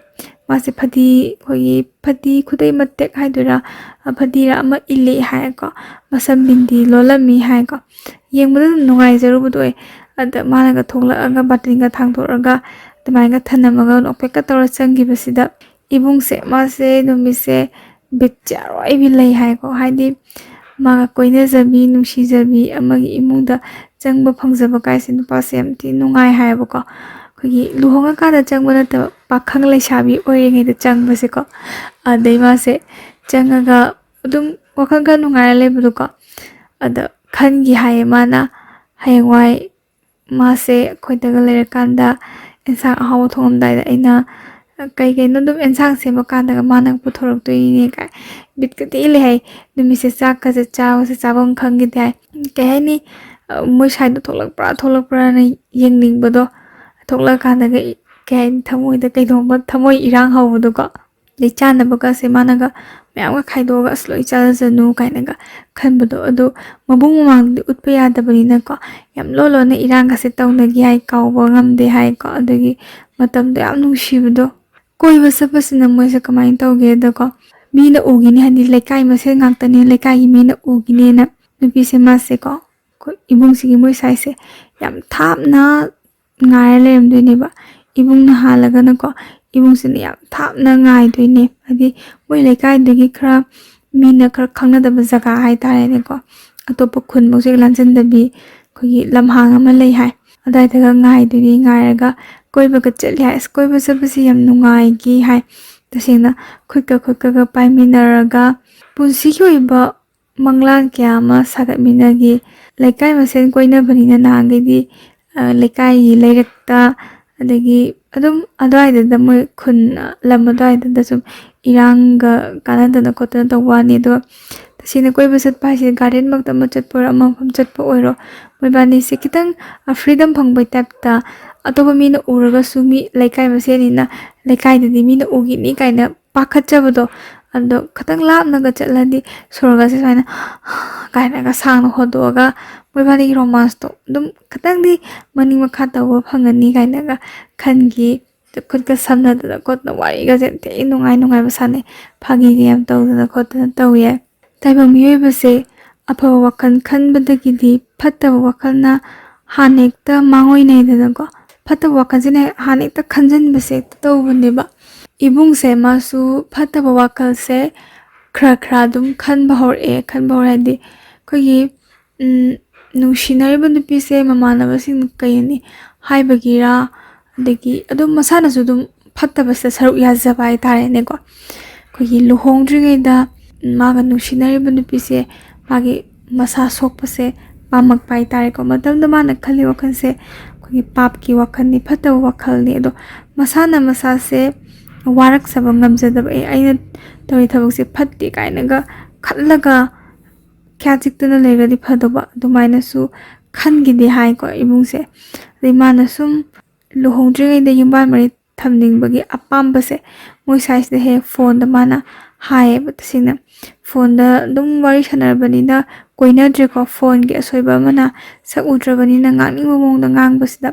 ꯃꯥꯁꯦ ꯐꯗꯤ, ꯑꯩꯈꯣꯏꯒꯤ ꯐꯗꯤ ꯈꯨꯗꯩ ꯃꯇꯦꯛ ꯍꯥꯏꯗꯣꯏꯔꯥ, ꯐꯗꯤꯔꯥ ꯑꯃ ꯏꯜꯂꯛꯑꯦ ꯍꯥꯏꯀꯣ, ꯃꯁꯝ ꯕꯤꯟꯗꯤ ꯂꯣꯜꯂꯝꯃꯤ ꯍꯥꯏꯀꯣ꯫ ꯌꯦꯡꯕꯗ ꯑꯗꯨꯝ ꯅꯨꯡꯉꯥꯏꯖꯔꯨꯕꯗꯣ ꯑꯣꯏ꯫ ꯑꯗ ꯃꯥꯅꯒ ꯊꯣꯛꯂꯛꯑꯒ, ꯕꯥꯔꯇꯤꯟꯒ ꯊꯥꯡꯗꯣꯛꯑꯒ, ꯑꯗꯨꯃꯥꯏꯅꯒ ꯊꯅꯝꯃꯒ ꯅꯣꯛꯐꯦꯠꯀ ꯇꯧꯔ ꯆꯪꯈꯤꯕꯁꯤꯗ, ꯏꯕꯨꯡꯁꯦ, ꯃꯥꯁꯦ ꯅꯨꯃꯤꯠꯁꯦ ꯕꯤꯠꯁꯦ ꯑꯔꯣꯏꯕꯤ ꯂꯩ ꯍꯥꯏꯀꯣ꯫ ꯍꯥꯏꯗꯤ, ꯃꯥꯒ ꯀꯣꯏꯅꯖꯕꯤ, ꯅꯨꯡꯁꯤꯖꯕꯤ ꯑꯃꯒꯤ ꯏꯃꯨꯡꯗ ꯆꯪꯕ ꯐꯪꯖꯕ ꯀꯥꯏꯁꯦ ꯅꯨꯄꯥꯁꯦ ꯌꯥꯝ ꯊꯤꯅ ꯅꯨꯡꯉꯥꯏ ꯍꯥꯏꯌꯦꯕꯀꯣ꯫ ꯑꯩꯈꯣꯏꯒꯤ ꯂꯨꯍꯣꯡꯉꯀꯥꯟꯗ ꯆꯪꯕ ꯅꯠꯇꯕ, ꯄꯥꯈꯪ ꯂꯩꯁꯥꯕꯤ ꯑꯣꯏꯔꯤꯉꯩꯗ ꯆꯪꯕꯁꯦꯀꯣ꯫ ꯑꯗꯩ ꯃꯥꯁꯦ ꯆꯪꯉꯒ ꯑꯗꯨꯝ ꯋꯥꯈꯜ ꯈꯔ ꯅꯨꯡꯉꯥꯏꯔ ꯂꯩꯕꯗꯣꯀꯣ꯫ ꯑꯗ ꯈꯟꯈꯤ ꯍꯥꯏꯌꯦ ꯃꯥꯅ, ꯍꯌꯦꯡꯋꯥꯏ ꯃꯥꯁꯦ ꯑꯩꯈꯣꯏꯗꯒ ꯂꯩꯔꯀꯥꯟꯗ ꯑꯦꯟꯁꯥꯡ ꯑꯍꯥꯎꯕ ꯊꯣꯡꯉꯝꯗꯥꯏꯗ ꯑꯩꯅ ꯀꯩ ꯀꯩꯅꯣ ꯑꯗꯨꯝ ꯑꯦꯟꯁꯥꯡ ꯁꯦꯝꯕ ꯀꯥꯟꯗꯒ ꯃꯥꯅ ꯄꯨꯊꯣꯔꯛꯇꯣꯏꯅꯦ ꯀꯥꯏ꯫ ꯕꯤꯠꯀꯗꯤ ꯂꯩ ꯍꯥꯏ꯫ ꯅꯨꯃꯤꯠꯁꯦ ꯆꯥꯛꯀꯁꯦ ꯆꯥꯕꯁꯦ ꯆꯥꯐꯝ ꯈꯪꯈꯤꯗꯦ ꯍꯥꯏ꯫ ꯀꯩ ꯍꯥꯏꯅꯤ, ꯃꯣꯏ ꯁꯥꯏꯗꯣ ꯊꯣꯛꯂꯛꯄ꯭ꯔꯥ ꯊꯣꯛꯂꯛꯄ꯭ꯔꯥꯅ ꯌꯦꯡꯅꯤꯡꯕꯗꯣ, ꯊꯣꯛꯂꯛꯑꯀꯥꯟꯗꯒ ꯏ-, ꯀꯩ ꯍꯥꯏꯅꯤ, ꯊꯃꯣꯏꯗ ꯀꯩꯅꯣꯝꯃ, ꯊꯃꯣꯏ ꯏꯔꯥꯡ ꯍꯧꯕꯗꯣꯀꯣ꯫ ꯑꯗꯩ ꯆꯥꯅꯕꯒꯁꯦ ꯃꯥꯅꯒ ꯃꯌꯥꯝꯒ ꯈꯥꯏꯗꯣꯛꯑꯒ "ꯑꯁ, ꯂꯣꯏ ꯆꯥꯖꯁꯅꯨ" ꯀꯥꯏꯅꯒ ꯈꯟꯕꯗꯣ, ꯑꯗꯣ ꯃꯕꯨꯡ ꯃꯃꯥꯡꯗꯗꯤ ꯎꯠꯄ ꯌꯥꯗꯕꯅꯤꯅꯀꯣ, ꯌꯥꯝ ꯂꯣꯟ ꯂꯣꯟꯅ ꯏꯔꯥꯡꯒꯁꯦ ꯇꯧꯅꯈꯤ ꯍꯥꯏ, ꯀꯥꯎꯕ ꯉꯝꯗꯦ ꯍꯥꯏꯀꯣ꯫ ꯑꯗꯨꯒꯤ ꯃꯇꯝꯗꯣ ꯌꯥꯝ ꯅꯨꯡꯁꯤꯕꯗꯣ꯫ ꯀꯣꯏꯕ ꯆꯠꯄꯁꯤꯅ ꯃꯣꯏꯁꯦ ꯀꯃꯥꯏꯅ ꯇꯧꯒꯦꯗꯀꯣ, ꯃꯤꯅ ꯎꯈꯤꯅꯤ, ꯍꯥꯏꯗꯤ ꯂꯩꯀꯥꯏ ꯃꯁꯦꯜ ꯉꯥꯛꯇꯅꯤ, ꯂꯩꯀꯥꯏꯒꯤ ꯃꯤꯅ ꯎꯈꯤꯅꯦꯅ ꯅꯨꯄꯤꯁꯦ ꯃꯥꯁꯦꯀꯣ, ꯑꯩꯈꯣꯏ ꯏꯕꯨꯡꯁꯤꯒꯤ ꯃꯣꯏ ꯁꯥꯏꯁꯦ ꯌꯥꯝ ꯊꯥꯞꯅ ꯉꯥꯏꯔ ꯂꯩꯔꯝꯗꯣꯏꯅꯦꯕ꯫ ꯏꯕꯨꯡꯅ ꯍꯥꯜꯂꯒꯅꯀꯣ, ꯏꯕꯨꯡꯁꯤꯅ ꯌꯥꯝ ꯊꯥꯞꯅ ꯉꯥꯏꯗꯣꯏꯅꯦ꯫ ꯍꯥꯏꯗꯤ ꯃꯣꯏ ꯂꯩꯀꯥꯏꯗꯒꯤ ꯈꯔ ꯃꯤꯅ ꯈꯔ ꯈꯪꯅꯗꯕ ꯖꯒꯥ ꯍꯥꯏꯇꯥꯔꯦꯅꯦꯀꯣ, ꯑꯇꯣꯞꯄ ꯈꯨꯟꯐꯧꯁꯦ ꯂꯥꯟꯖꯟꯗꯕꯤ ꯑꯩꯈꯣꯏꯒꯤ ꯂꯝꯍꯥꯡ ꯑꯃ ꯂꯩ ꯍꯥꯏ, ꯑꯗꯨꯋꯥꯏꯗꯒ ꯉꯥꯏꯗꯣꯏꯅꯤ꯫ ꯉꯥꯏꯔꯒ ꯀꯣꯏꯕꯒ ꯆꯠꯂꯦ ꯍꯥꯏ꯫ ꯑꯁ, ꯀꯣꯏꯕ ꯆꯠꯄꯁꯤ ꯌꯥꯝ ꯅꯨꯡꯉꯥꯏꯈꯤ ꯍꯥꯏ꯫ ꯇꯁꯦꯡꯅ ꯈꯨꯠꯀ ꯈꯨꯠꯀꯒ ꯄꯥꯏꯃꯤꯟꯅꯔꯒ ꯄꯨꯟꯁꯤꯒꯤ ꯑꯣꯏꯕ ꯃꯪꯂꯥꯟ ꯀꯌꯥ ꯑꯃ ꯁꯥꯒꯠꯃꯤꯟꯅꯈꯤ꯫ ꯂꯩꯀꯥꯏ ꯃꯁꯦꯜ ꯀꯣꯏꯅꯕꯅꯤꯅ ꯅꯍꯥꯟꯈꯩꯗꯤ, ꯑ, ꯂꯩꯀꯥꯏꯒꯤ ꯂꯩꯔꯛꯇ, ꯑꯗꯒꯤ ꯑꯗꯨꯝ ꯑꯗꯨꯋꯥꯏꯗꯨꯗ ꯃꯣꯏ ꯈꯨꯟ, ꯑ, ꯂꯝ ꯑꯗꯨꯋꯥꯏꯗꯨꯗ ꯁꯨꯝ ꯏꯔꯥꯡꯒ ꯀꯥꯟꯅꯗꯅ ꯈꯣꯠꯇꯅ ꯇꯧꯕ ꯋꯥꯅꯤ꯫ ꯑꯗꯣ ꯇꯁꯦꯡꯅ ꯀꯣꯏꯕ ꯆꯠꯄ ꯍꯥꯏꯁꯦ garden ꯃꯛꯇ ꯑꯃ ꯆꯠꯄ ꯑꯣꯏꯔꯣ, ꯑꯃ ꯃꯐꯝ ꯆꯠꯄ ꯑꯣꯏꯔꯣ, ꯃꯣꯏꯕꯥꯅꯤꯁꯦ ꯈꯤꯇꯪ, ꯑ, freedom ꯐꯪꯕꯩ ꯇꯥꯏꯞꯇ, ꯑꯇꯣꯞꯄ ꯃꯤꯅ ꯎꯔꯒꯁꯨ, ꯃꯤ ꯂꯩꯀꯥꯏ ꯃꯁꯦꯜꯅꯤꯅ ꯂꯩꯀꯥꯏꯗꯗꯤ ꯃꯤꯅ ꯎꯈꯤꯅꯤ ꯀꯥꯏꯅ ꯄꯥꯈꯠꯆꯕꯗꯣ, ꯑꯗꯣ ꯈꯤꯇꯪ ꯂꯥꯞꯅꯒ ꯆꯠꯂꯗꯤ ꯁꯣꯔꯒꯁꯦ ꯁꯨꯃꯥꯏꯅ ꯀꯥꯏꯅꯒ ꯁꯥꯡꯅ ꯍꯣꯟꯗꯣꯛꯑꯒ ꯃꯣꯏꯕꯥꯅꯤꯒꯤ romanceꯇꯣ ꯑꯗꯨꯝ ꯈꯤꯇꯪꯗꯤ ꯃꯅꯤꯡ ꯃꯈꯥ ꯇꯧꯕ ꯐꯪꯒꯅꯤ ꯀꯥꯏꯅꯒ ꯈꯟꯈꯤ꯫ ꯈꯨꯠꯀ ꯁꯝꯅꯗꯅ ꯈꯣꯠꯇꯅ ꯋꯥꯔꯤꯒꯁꯦ ꯌꯥꯝ ꯊꯤ ꯅꯨꯡꯉꯥꯏ ꯅꯨꯡꯉꯥꯏꯕ ꯁꯥꯟꯅꯩ, ꯐꯥꯒꯤꯒ ꯌꯥꯝ ꯇꯧꯗꯅ ꯈꯣꯠꯇꯅ ꯇꯧꯋꯦ꯫ ꯇꯥꯏꯕꯪ ꯃꯤꯑꯣꯏꯕꯁꯦ ꯑꯐꯕ ꯋꯥꯈꯜ ꯈꯟꯕꯗꯒꯤꯗꯤ ꯐꯠꯇꯕ ꯋꯥꯈꯜꯅ ꯍꯥꯟꯅ ꯍꯦꯛꯇ ꯃꯥꯡꯑꯣꯏꯅꯩꯗꯅꯀꯣ꯫ ꯐꯠꯇꯕ ꯋꯥꯈꯜꯁꯤꯅ ꯍꯦꯛ ꯍꯥꯟꯅ ꯍꯦꯛꯇ ꯈꯟꯖꯟꯕꯁꯦ ꯍꯦꯛꯇ ꯇꯧꯕꯅꯦꯕ꯫ ꯏꯕꯨꯡꯁꯦ ꯃꯥꯁꯨ ꯐꯠꯇꯕ ꯋꯥꯈꯜꯁꯦ ꯈꯔ ꯈꯔ ꯑꯗꯨꯝ ꯈꯟꯕ ꯍꯧꯔꯛꯑꯦ꯫ ꯈꯟꯕ ꯍꯧꯔꯦ ꯍꯥꯏꯗꯤ ꯑꯩꯈꯣꯏꯒꯤ, ꯎꯝ, ꯅꯨꯡꯁꯤꯅꯔꯤꯕ ꯅꯨꯄꯤꯁꯦ ꯃꯃꯥꯟꯅꯕꯁꯤꯡꯅ ꯀꯩ ꯍꯥꯏꯅꯤ ꯍꯥꯏꯕꯒꯤꯔꯥ, ꯑꯗꯒꯤ ꯑꯗꯨꯝ ꯃꯁꯥꯅꯁꯨ ꯑꯗꯨꯝ ꯐꯠꯇꯕꯁꯤꯗ ꯁꯔꯨꯛ ꯌꯥꯖꯕ ꯍꯥꯏꯇꯥꯔꯦꯅꯦꯀꯣ꯫ ꯑꯩꯈꯣꯏꯒꯤ ꯂꯨꯍꯣꯡꯗ꯭ꯔꯤꯉꯩꯗ ꯃꯥꯒ ꯅꯨꯡꯁꯤꯅꯔꯤꯕ ꯅꯨꯄꯤꯁꯦ ꯃꯥꯒꯤ ꯃꯁꯥ ꯁꯣꯛꯄꯁꯦ ꯄꯥꯝꯃꯛꯄ ꯍꯥꯏꯇꯥꯔꯦꯀꯣ꯫ ꯃꯇꯝꯗ ꯃꯥꯅ ꯈꯜꯂꯤ ꯋꯥꯈꯜꯁꯦ ꯑꯩꯈꯣꯏꯒꯤ ꯄꯥꯞꯀꯤ ꯋꯥꯈꯜꯅꯤ, ꯐꯠꯇꯕ ꯋꯥꯈꯜꯅꯤ꯫ ꯑꯗꯣ ꯃꯁꯥꯅ ꯃꯁꯥꯁꯦ ꯋꯥꯔꯛꯆꯕ ꯉꯝꯖꯗꯕ, "ꯑꯦ, ꯑꯩꯅ ꯇꯧꯔꯤ ꯊꯕꯛꯁꯦ ꯐꯠꯇꯦ" ꯀꯥꯏꯅꯒ ꯈꯜꯂꯒ ꯈ꯭ꯌꯥ ꯆꯤꯛꯇꯅ ꯂꯩꯔꯗꯤ ꯐꯗꯧꯕ, ꯑꯗꯨꯃꯥꯏꯅꯁꯨ ꯈꯟꯈꯤꯗꯦ ꯍꯥꯏꯀꯣ ꯏꯕꯨꯡꯁꯦ꯫ ꯑꯗꯩ ꯃꯥꯅ ꯁꯨꯝ ꯂꯨꯍꯣꯡꯗ꯭ꯔꯤꯉꯩꯗ ꯌꯨꯝꯕꯥꯟ ꯃꯔꯤ ꯊꯝꯅꯤꯡꯕꯒꯤ ꯑꯄꯥꯝꯕꯁꯦ ꯃꯣꯏ ꯁꯥꯏꯁꯤꯗ ꯍꯦꯛ ꯐꯣꯟꯗ ꯃꯥꯅ ꯍꯥꯏꯌꯦꯕ꯫ ꯇꯁꯦꯡꯅ ꯐꯣꯟꯗ ꯑꯗꯨꯝ ꯋꯥꯔꯤ ꯁꯥꯟꯅꯔꯕꯅꯤꯅ ꯀꯣꯏꯅꯗ꯭ꯔꯦꯀꯣ, ꯐꯣꯟꯒꯤ ꯑꯁꯣꯏꯕ ꯑꯃꯅ ꯁꯛ ꯎꯗ꯭ꯔꯕꯅꯤꯅ ꯉꯥꯡꯅꯤꯡꯕ ꯃꯑꯣꯡꯗ ꯉꯥꯡꯕꯁꯤꯗ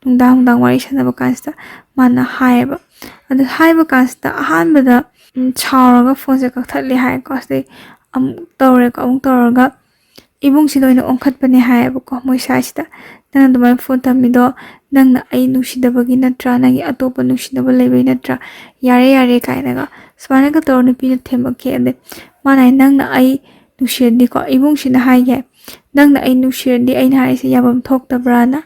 ꯅꯨꯡꯗꯥꯡ ꯅꯨꯡꯗꯥꯡ ꯋꯥꯔꯤ ꯁꯥꯟꯅꯕ ꯀꯥꯟꯁꯤꯗ ꯃꯥꯅ ꯍꯥꯏꯌꯦꯕ꯫ ꯑꯗꯨ ꯍꯥꯏꯕ ꯀꯥꯟꯁꯤꯗ ꯑꯍꯥꯟꯕꯗ, ꯎꯝ, ꯁꯥꯎꯔꯒ ꯐꯣꯟꯁꯦ ꯀꯛꯊꯠꯂꯦ ꯍꯥꯏꯀꯣ꯫ ꯑꯁꯤꯗꯩ ꯑꯃꯨꯛ ꯇꯧꯔꯦꯀꯣ, ꯑꯃꯨꯛ ꯇꯧꯔꯒ ꯏꯕꯨꯡꯁꯤꯗ ꯑꯣꯏꯅ ꯑꯣꯟꯈꯠꯄꯅꯦ ꯍꯥꯏꯌꯦꯕꯀꯣ꯫ ꯃꯣꯏ ꯁꯥꯏꯁꯤꯗ, "ꯅꯪꯅ ꯑꯗꯨꯃꯥꯏꯅ ꯐꯣꯟ ꯊꯝꯃꯤꯗꯣ ꯅꯪꯅ ꯑꯩ ꯅꯨꯡꯁꯤꯗꯕꯒꯤ ꯅꯠꯇ꯭ꯔꯥ? ꯅꯪꯒꯤ ꯑꯇꯣꯞꯄ ꯅꯨꯡꯁꯤꯅꯕ ꯂꯩꯕꯩ ꯅꯠꯇ꯭ꯔꯥ? ꯌꯥꯔꯦ, ꯌꯥꯔꯦ" ꯀꯥꯏꯅꯒ ꯁꯨꯃꯥꯏꯅꯒ ꯇꯧꯔ ꯅꯨꯄꯤꯅ ꯊꯦꯝꯃꯛꯈꯤ꯫ ꯑꯗꯩ ꯃꯥꯅ ꯍꯥꯏ, "ꯅꯪꯅ ꯑꯩ ꯅꯨꯡꯁꯤꯔꯗꯤꯀꯣ", ꯏꯕꯨꯡꯁꯤꯅ ꯍꯥꯏꯒꯦ, "ꯅꯪꯅ ꯑꯩ ꯅꯨꯡꯁꯤꯔꯗꯤ ꯑꯩꯅ ꯍꯥꯏꯔꯤꯁꯦ ꯌꯥꯐꯝ ꯊꯣꯛꯇꯕ꯭ꯔꯥꯅ?"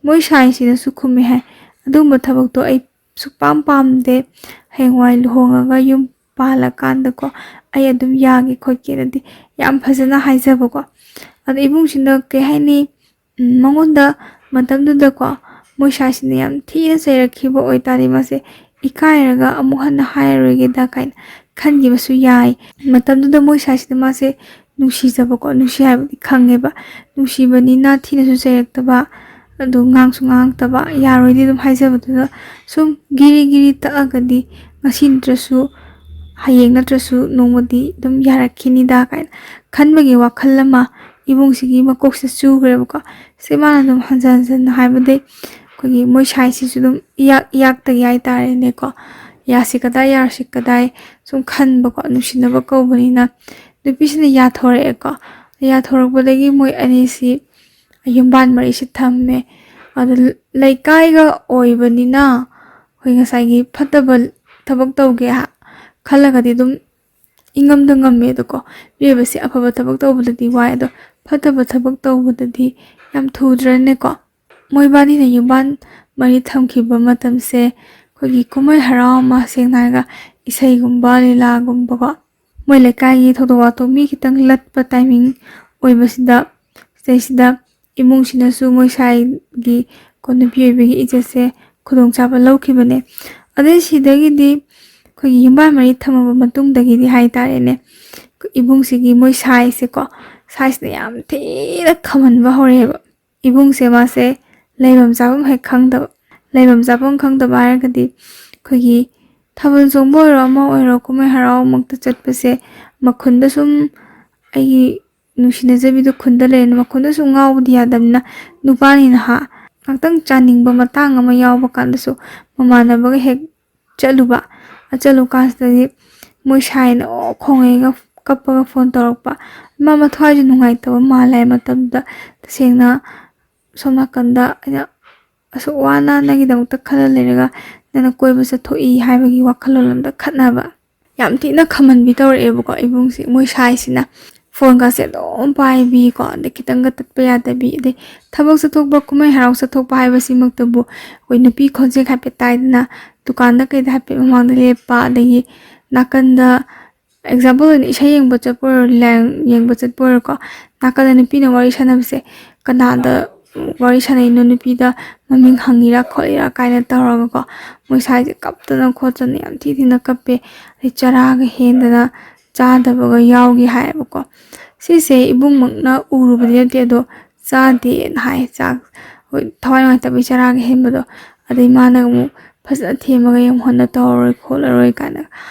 ꯃꯣꯏ ꯁꯥꯏꯁꯤꯅꯁꯨ ꯈꯨꯝꯃꯦ ꯍꯥꯏ, "ꯑꯗꯨꯒꯨꯝꯕ ꯊꯕꯛꯇꯣ ꯑꯩ ꯁꯨꯛꯄꯥꯝ ꯄꯥꯝꯗꯦ꯫ ꯍꯌꯦꯡꯋꯥꯏ ꯂꯨꯍꯣꯡꯉꯒ ꯌꯨꯝ ꯄꯥꯜꯂꯀꯥꯟꯗꯀꯣ ꯑꯩ ꯑꯗꯨꯝ ꯌꯥꯒꯦ ꯈꯣꯠꯀꯦꯅꯗꯤ" ꯌꯥꯝ ꯐꯖꯅ ꯍꯥꯏꯖꯕꯀꯣ꯫ ꯑꯗꯣ ꯏꯕꯨꯡꯁꯤꯅ ꯀꯩ ꯍꯥꯏꯅꯤ, ꯎꯝ, ꯃꯉꯣꯟꯗ ꯃꯇꯝꯗꯨꯗꯀꯣ ꯃꯣꯏ ꯁꯥꯏꯁꯤꯅ ꯌꯥꯝ ꯊꯤꯅ ꯆꯩꯔꯛꯈꯤꯕ ꯑꯣꯏꯇꯥꯔꯗꯤ ꯃꯥꯁꯦ ꯏꯀꯥꯏꯔꯒ ꯑꯃꯨꯛ ꯍꯟꯅ ꯍꯥꯏꯔꯔꯣꯏꯒꯦꯗ ꯀꯥꯏꯅ ꯈꯟꯈꯤꯕꯁꯨ ꯌꯥꯏ꯫ ꯃꯇꯝꯗꯨꯗ ꯃꯣꯏ ꯁꯥꯏꯁꯤꯅ ꯃꯥꯁꯦ ꯅꯨꯡꯁꯤꯖꯕꯀꯣ, ꯅꯨꯡꯁꯤ ꯍꯥꯏꯕꯗꯤ ꯈꯪꯉꯦꯕ, ꯅꯨꯡꯁꯤꯕꯅꯤꯅ ꯊꯤꯅꯁꯨ ꯆꯩꯔꯛꯇꯕ, ꯑꯗꯨ ꯉꯥꯡꯁꯨ ꯉꯥꯡꯉꯛꯇꯕ, ꯌꯥꯔꯣꯏꯗꯤ ꯑꯗꯨꯝ ꯍꯥꯏꯖꯕꯗꯨꯗ ꯁꯨꯝ ꯒꯤꯔꯤ ꯒꯤꯔꯤ ꯇꯛꯑꯒꯗꯤ ꯉꯁꯤ ꯅꯠꯇ꯭ꯔꯁꯨ ꯍꯌꯦꯡ ꯅꯠꯇ꯭ꯔꯁꯨ ꯅꯣꯡꯃꯗꯤ ꯑꯗꯨꯝ ꯌꯥꯔꯛꯈꯤꯅꯤꯗ ꯀꯥꯏꯅ ꯈꯟꯕꯒꯤ ꯋꯥꯈꯜ ꯑꯃ ꯏꯕꯨꯡꯁꯤꯒꯤ ꯃꯀꯣꯛꯁꯤꯗ ꯆꯨꯈ꯭ꯔꯦꯕꯀꯣ꯫ ꯁꯤ ꯃꯥꯅ ꯑꯗꯨꯝ ꯍꯟꯖꯟ ꯍꯟꯖꯟꯅ ꯍꯥꯏꯕꯗꯩ ꯑꯩꯈꯣꯏꯒꯤ ꯃꯣꯏ ꯁꯥꯏꯁꯤꯁꯨ ꯑꯗꯨꯝ ꯏꯌꯥꯛ ꯏꯌꯥꯛꯇꯒꯤ ꯍꯥꯏꯇꯥꯔꯦꯅꯦꯀꯣ, ꯌꯥꯁꯤ ꯀꯗꯥꯏ ꯌꯥꯔꯁꯤ ꯀꯗꯥꯏ ꯁꯨꯝ ꯈꯟꯕꯀꯣ, ꯅꯨꯡꯁꯤꯅꯕ ꯀꯧꯕꯅꯤꯅ꯫ ꯅꯨꯄꯤꯁꯤꯅ ꯌꯥꯊꯣꯔꯛꯑꯦꯀꯣ꯫ ꯌꯥꯊꯣꯔꯛꯄꯗꯒꯤ ꯃꯣꯏ ꯑꯅꯤꯁꯤ ꯌꯨꯝꯕꯥꯟ ꯃꯔꯤꯁꯤ ꯊꯝꯃꯦ꯫ ꯑꯗꯨ ꯂꯩꯀꯥꯏꯒ ꯑꯣꯏꯕꯅꯤꯅ ꯑꯩꯈꯣꯏ ꯉꯁꯥꯏꯒꯤ ꯐꯠꯇꯕ ꯊꯕꯛ ꯇꯧꯒꯦ ꯍꯥ-, ꯈꯜꯂꯒꯗꯤ ꯑꯗꯨꯝ ꯏꯉꯝꯗ ꯉꯝꯃꯦ꯫ ꯑꯗꯨꯀꯣ, ꯃꯤꯑꯣꯏꯕꯁꯦ ꯑꯐꯕ ꯊꯕꯛ ꯇꯧꯕꯗꯗꯤ ꯋꯥꯏ, ꯑꯗꯣ ꯐꯠꯇꯕ ꯊꯕꯛ ꯇꯧꯕꯗꯗꯤ ꯌꯥꯝ ꯊꯨꯗ꯭ꯔꯅꯦꯀꯣ꯫ ꯃꯣꯏꯕꯥꯅꯤꯅ ꯌꯨꯝꯕꯥꯟ ꯃꯔꯤ ꯊꯝꯈꯤꯕ ꯃꯇꯝꯁꯦ ꯑꯩꯈꯣꯏꯒꯤ ꯀꯨꯝꯍꯩ ꯍꯔꯥꯎ ꯑꯃ, ꯁꯦꯡꯅ ꯍꯥꯏꯔꯒ ꯏꯁꯩꯒꯨꯝꯕ, ꯂꯤꯂꯥꯒꯨꯝꯕꯀꯣ, ꯃꯣꯏ ꯂꯩꯀꯥꯏꯒꯤ ꯊꯧꯗꯣꯛ ꯋꯥꯊꯣꯛ ꯃꯤ ꯈꯤꯇꯪ ꯂꯠꯄ timing ꯑꯣꯏꯕꯁꯤꯗ, ꯁꯤꯗꯩꯁꯤꯗ ꯏꯃꯨꯡꯁꯤꯅꯁꯨ ꯃꯣꯏ ꯁꯥꯏꯒꯤ ꯀꯣ ꯅꯨꯄꯤ ꯑꯣꯏꯕꯒꯤ ꯏꯖꯠꯁꯦ ꯈꯨꯗꯣꯡꯆꯥꯕ ꯂꯧꯈꯤꯕꯅꯦ꯫ ꯑꯗꯩ ꯁꯤꯗꯒꯤꯗꯤ ꯑꯩꯈꯣꯏꯒꯤ ꯌꯨꯝꯕꯥꯟ ꯃꯔꯤ ꯊꯝꯃꯕ ꯃꯇꯨꯡꯗꯒꯤꯗꯤ ꯍꯥꯏꯇꯥꯔꯦꯅꯦ, ꯏꯕꯨꯡꯁꯤꯒꯤ ꯃꯣꯏ ꯁꯥꯏꯁꯦꯀꯣ, ꯁꯥꯏꯁꯤꯅ ꯌꯥꯝ ꯊꯤꯅ ꯈꯝꯍꯟꯕ ꯍꯧꯔꯛꯑꯦꯕ꯫ ꯏꯕꯨꯡꯁꯦ ꯃꯥꯁꯦ ꯂꯩꯐꯝ ꯆꯥꯐꯝ ꯍꯦꯛ ꯈꯪꯗꯕ꯫ ꯂꯩꯐꯝ ꯆꯥꯐꯝ ꯈꯪꯗꯕ ꯍꯥꯏꯔꯒꯗꯤ ꯑꯩꯈꯣꯏꯒꯤ ꯊꯥꯕꯜ ꯆꯣꯡꯕ ꯑꯣꯏꯔꯣ, ꯑꯃ ꯑꯣꯏꯔꯣ, ꯀꯨꯝꯍꯩ ꯍꯔꯥꯎꯃꯛꯇ ꯆꯠꯄꯁꯦ ꯃꯈꯨꯟꯗ ꯁꯨꯝ, ꯑꯩꯒꯤ ꯅꯨꯡꯁꯤꯅꯖꯕꯤꯗꯣ ꯈꯨꯟꯗ ꯂꯩꯔꯦꯅ ꯃꯈꯨꯟꯗ ꯁꯨꯝ ꯉꯥꯎꯕꯗꯤ ꯌꯥꯗꯕꯅꯤꯅ, ꯅꯨꯄꯥꯅꯤꯅ ꯍꯥ, ꯉꯥꯛꯇꯪ ꯆꯥꯅꯤꯡꯕ ꯃꯇꯥꯡ ꯑꯃ ꯌꯥꯎꯕ ꯀꯥꯟꯗꯁꯨ ꯃꯃꯥꯟꯅꯕꯒ ꯍꯦꯛ ꯆꯠꯂꯨꯕ꯫ ꯑ ꯆꯠꯂꯨ ꯀꯥꯟꯁꯤꯗꯗꯤ ꯃꯣꯏ ꯁꯥꯏꯅ ꯑꯣ ꯈꯣꯡꯉꯩꯒ ꯀꯞꯄꯒ ꯐꯣꯟ ꯇꯧꯔꯛꯄ꯫ ꯃꯥ ꯃꯊ꯭ꯋꯥꯏꯁꯨ ꯅꯨꯡꯉꯥꯏꯇꯕ ꯃꯥꯜꯂꯦ ꯍꯥꯏ ꯃꯇꯝꯗꯨꯗ꯫ ꯇꯁꯦꯡꯅ ꯁꯣꯝ ꯅꯥꯀꯟꯗ ꯑꯩꯅ ꯑꯁꯨꯛ ꯋꯥꯅ ꯅꯪꯒꯤꯗꯃꯛꯇ ꯈꯜꯂ ꯂꯩꯔꯒ ꯅꯪꯅ ꯀꯣꯏꯕ ꯆꯠꯊꯣꯛꯏ ꯍꯥꯏꯕꯒꯤ ꯋꯥꯈꯜꯂꯣꯟ ꯑꯝꯗ ꯈꯠꯅꯕ꯫ ꯌꯥꯝ ꯊꯤꯅ ꯈꯝꯍꯟꯕꯤ ꯇꯧꯔꯛꯑꯦꯕꯀꯣ ꯏꯕꯨꯡꯁꯦ, ꯃꯣꯏ ꯁꯥꯏꯁꯤꯅ꯫ ꯐꯣꯟꯒꯁꯦ ꯑꯗꯨꯝ ꯄꯥꯏꯕꯤꯀꯣ, ꯑꯗꯩ ꯈꯤꯇꯪꯒ ꯇꯠꯄ ꯌꯥꯗꯕꯤ, ꯑꯗꯩ ꯊꯕꯛ ꯆꯠꯊꯣꯛꯄ, ꯀꯨꯝꯍꯩ ꯍꯔꯥꯎ ꯆꯠꯊꯣꯛꯄ ꯍꯥꯏꯕꯁꯤꯃꯛꯇꯕꯨ ꯑꯩꯈꯣꯏ ꯅꯨꯄꯤ ꯈꯣꯟꯖꯦꯜ ꯍꯥꯏꯐꯦꯠ ꯇꯥꯏꯗꯅ, ꯗꯨꯀꯥꯟꯗ ꯀꯩꯗ ꯍꯥꯏꯐꯦꯠ ꯃꯃꯥꯡꯗ ꯂꯦꯞꯄ, ꯑꯗꯒꯤ ꯅꯥꯀꯟꯗ example ꯑꯣꯏꯅ ꯏꯁꯩ ꯌꯦꯡꯕ ꯆꯠꯄ ꯑꯣꯏꯔꯣ, ꯂꯤꯂꯥ ꯌꯦꯡꯕ ꯆꯠꯄ ꯑꯣꯏꯔꯣꯀꯣ, ꯅꯥꯀꯟꯗ ꯅꯨꯄꯤꯅ ꯋꯥꯔꯤ ꯁꯥꯟꯅꯕꯁꯦ, ꯀꯅꯥꯗ ꯋꯥꯔꯤ ꯁꯥꯟꯅꯩꯅꯣ, ꯅꯨꯄꯤꯗ ꯃꯃꯤꯡ ꯍꯪꯉꯤꯔꯥ ꯈꯣꯠꯂꯤꯔꯥ ꯀꯥꯏꯅ ꯇꯧꯔꯒꯀꯣ, ꯃꯣꯏ ꯁꯥꯏꯁꯦ ꯀꯞꯇꯅ ꯈꯣꯠꯇꯅ ꯌꯥꯝ ꯊꯤ ꯊꯤꯅ ꯀꯞꯄꯦ꯫ ꯑꯗꯩ ꯆꯔꯥꯒ ꯍꯦꯟꯗꯅ ꯆꯥꯗꯕꯒ ꯌꯥꯎꯈꯤ ꯍꯥꯏꯌꯦꯕꯀꯣ꯫ ꯁꯤꯁꯦ ꯏꯕꯨꯡꯃꯛꯅ ꯎꯔꯨꯕꯗꯤ ꯅꯠꯇꯦ, ꯑꯗꯣ ꯆꯥꯗꯦꯅ ꯍꯥꯏ꯫ ꯆꯥꯛ, ꯍꯣꯏ, ꯊꯋꯥꯏ ꯅꯨꯡꯉꯥꯏꯇꯕꯒꯤ ꯆꯔꯥꯒ ꯍꯦꯟꯕꯗꯣ꯫ ꯑꯗꯩ ꯃꯥꯅ ꯑꯃꯨꯛ ꯐꯖꯅ ꯊꯦꯝꯃꯒ ꯌꯦꯡꯉꯣ, ꯍꯟꯅ ꯇꯧꯔꯔꯣꯏ ꯈꯣꯠꯂꯔꯣꯏ ꯀꯥꯏꯅ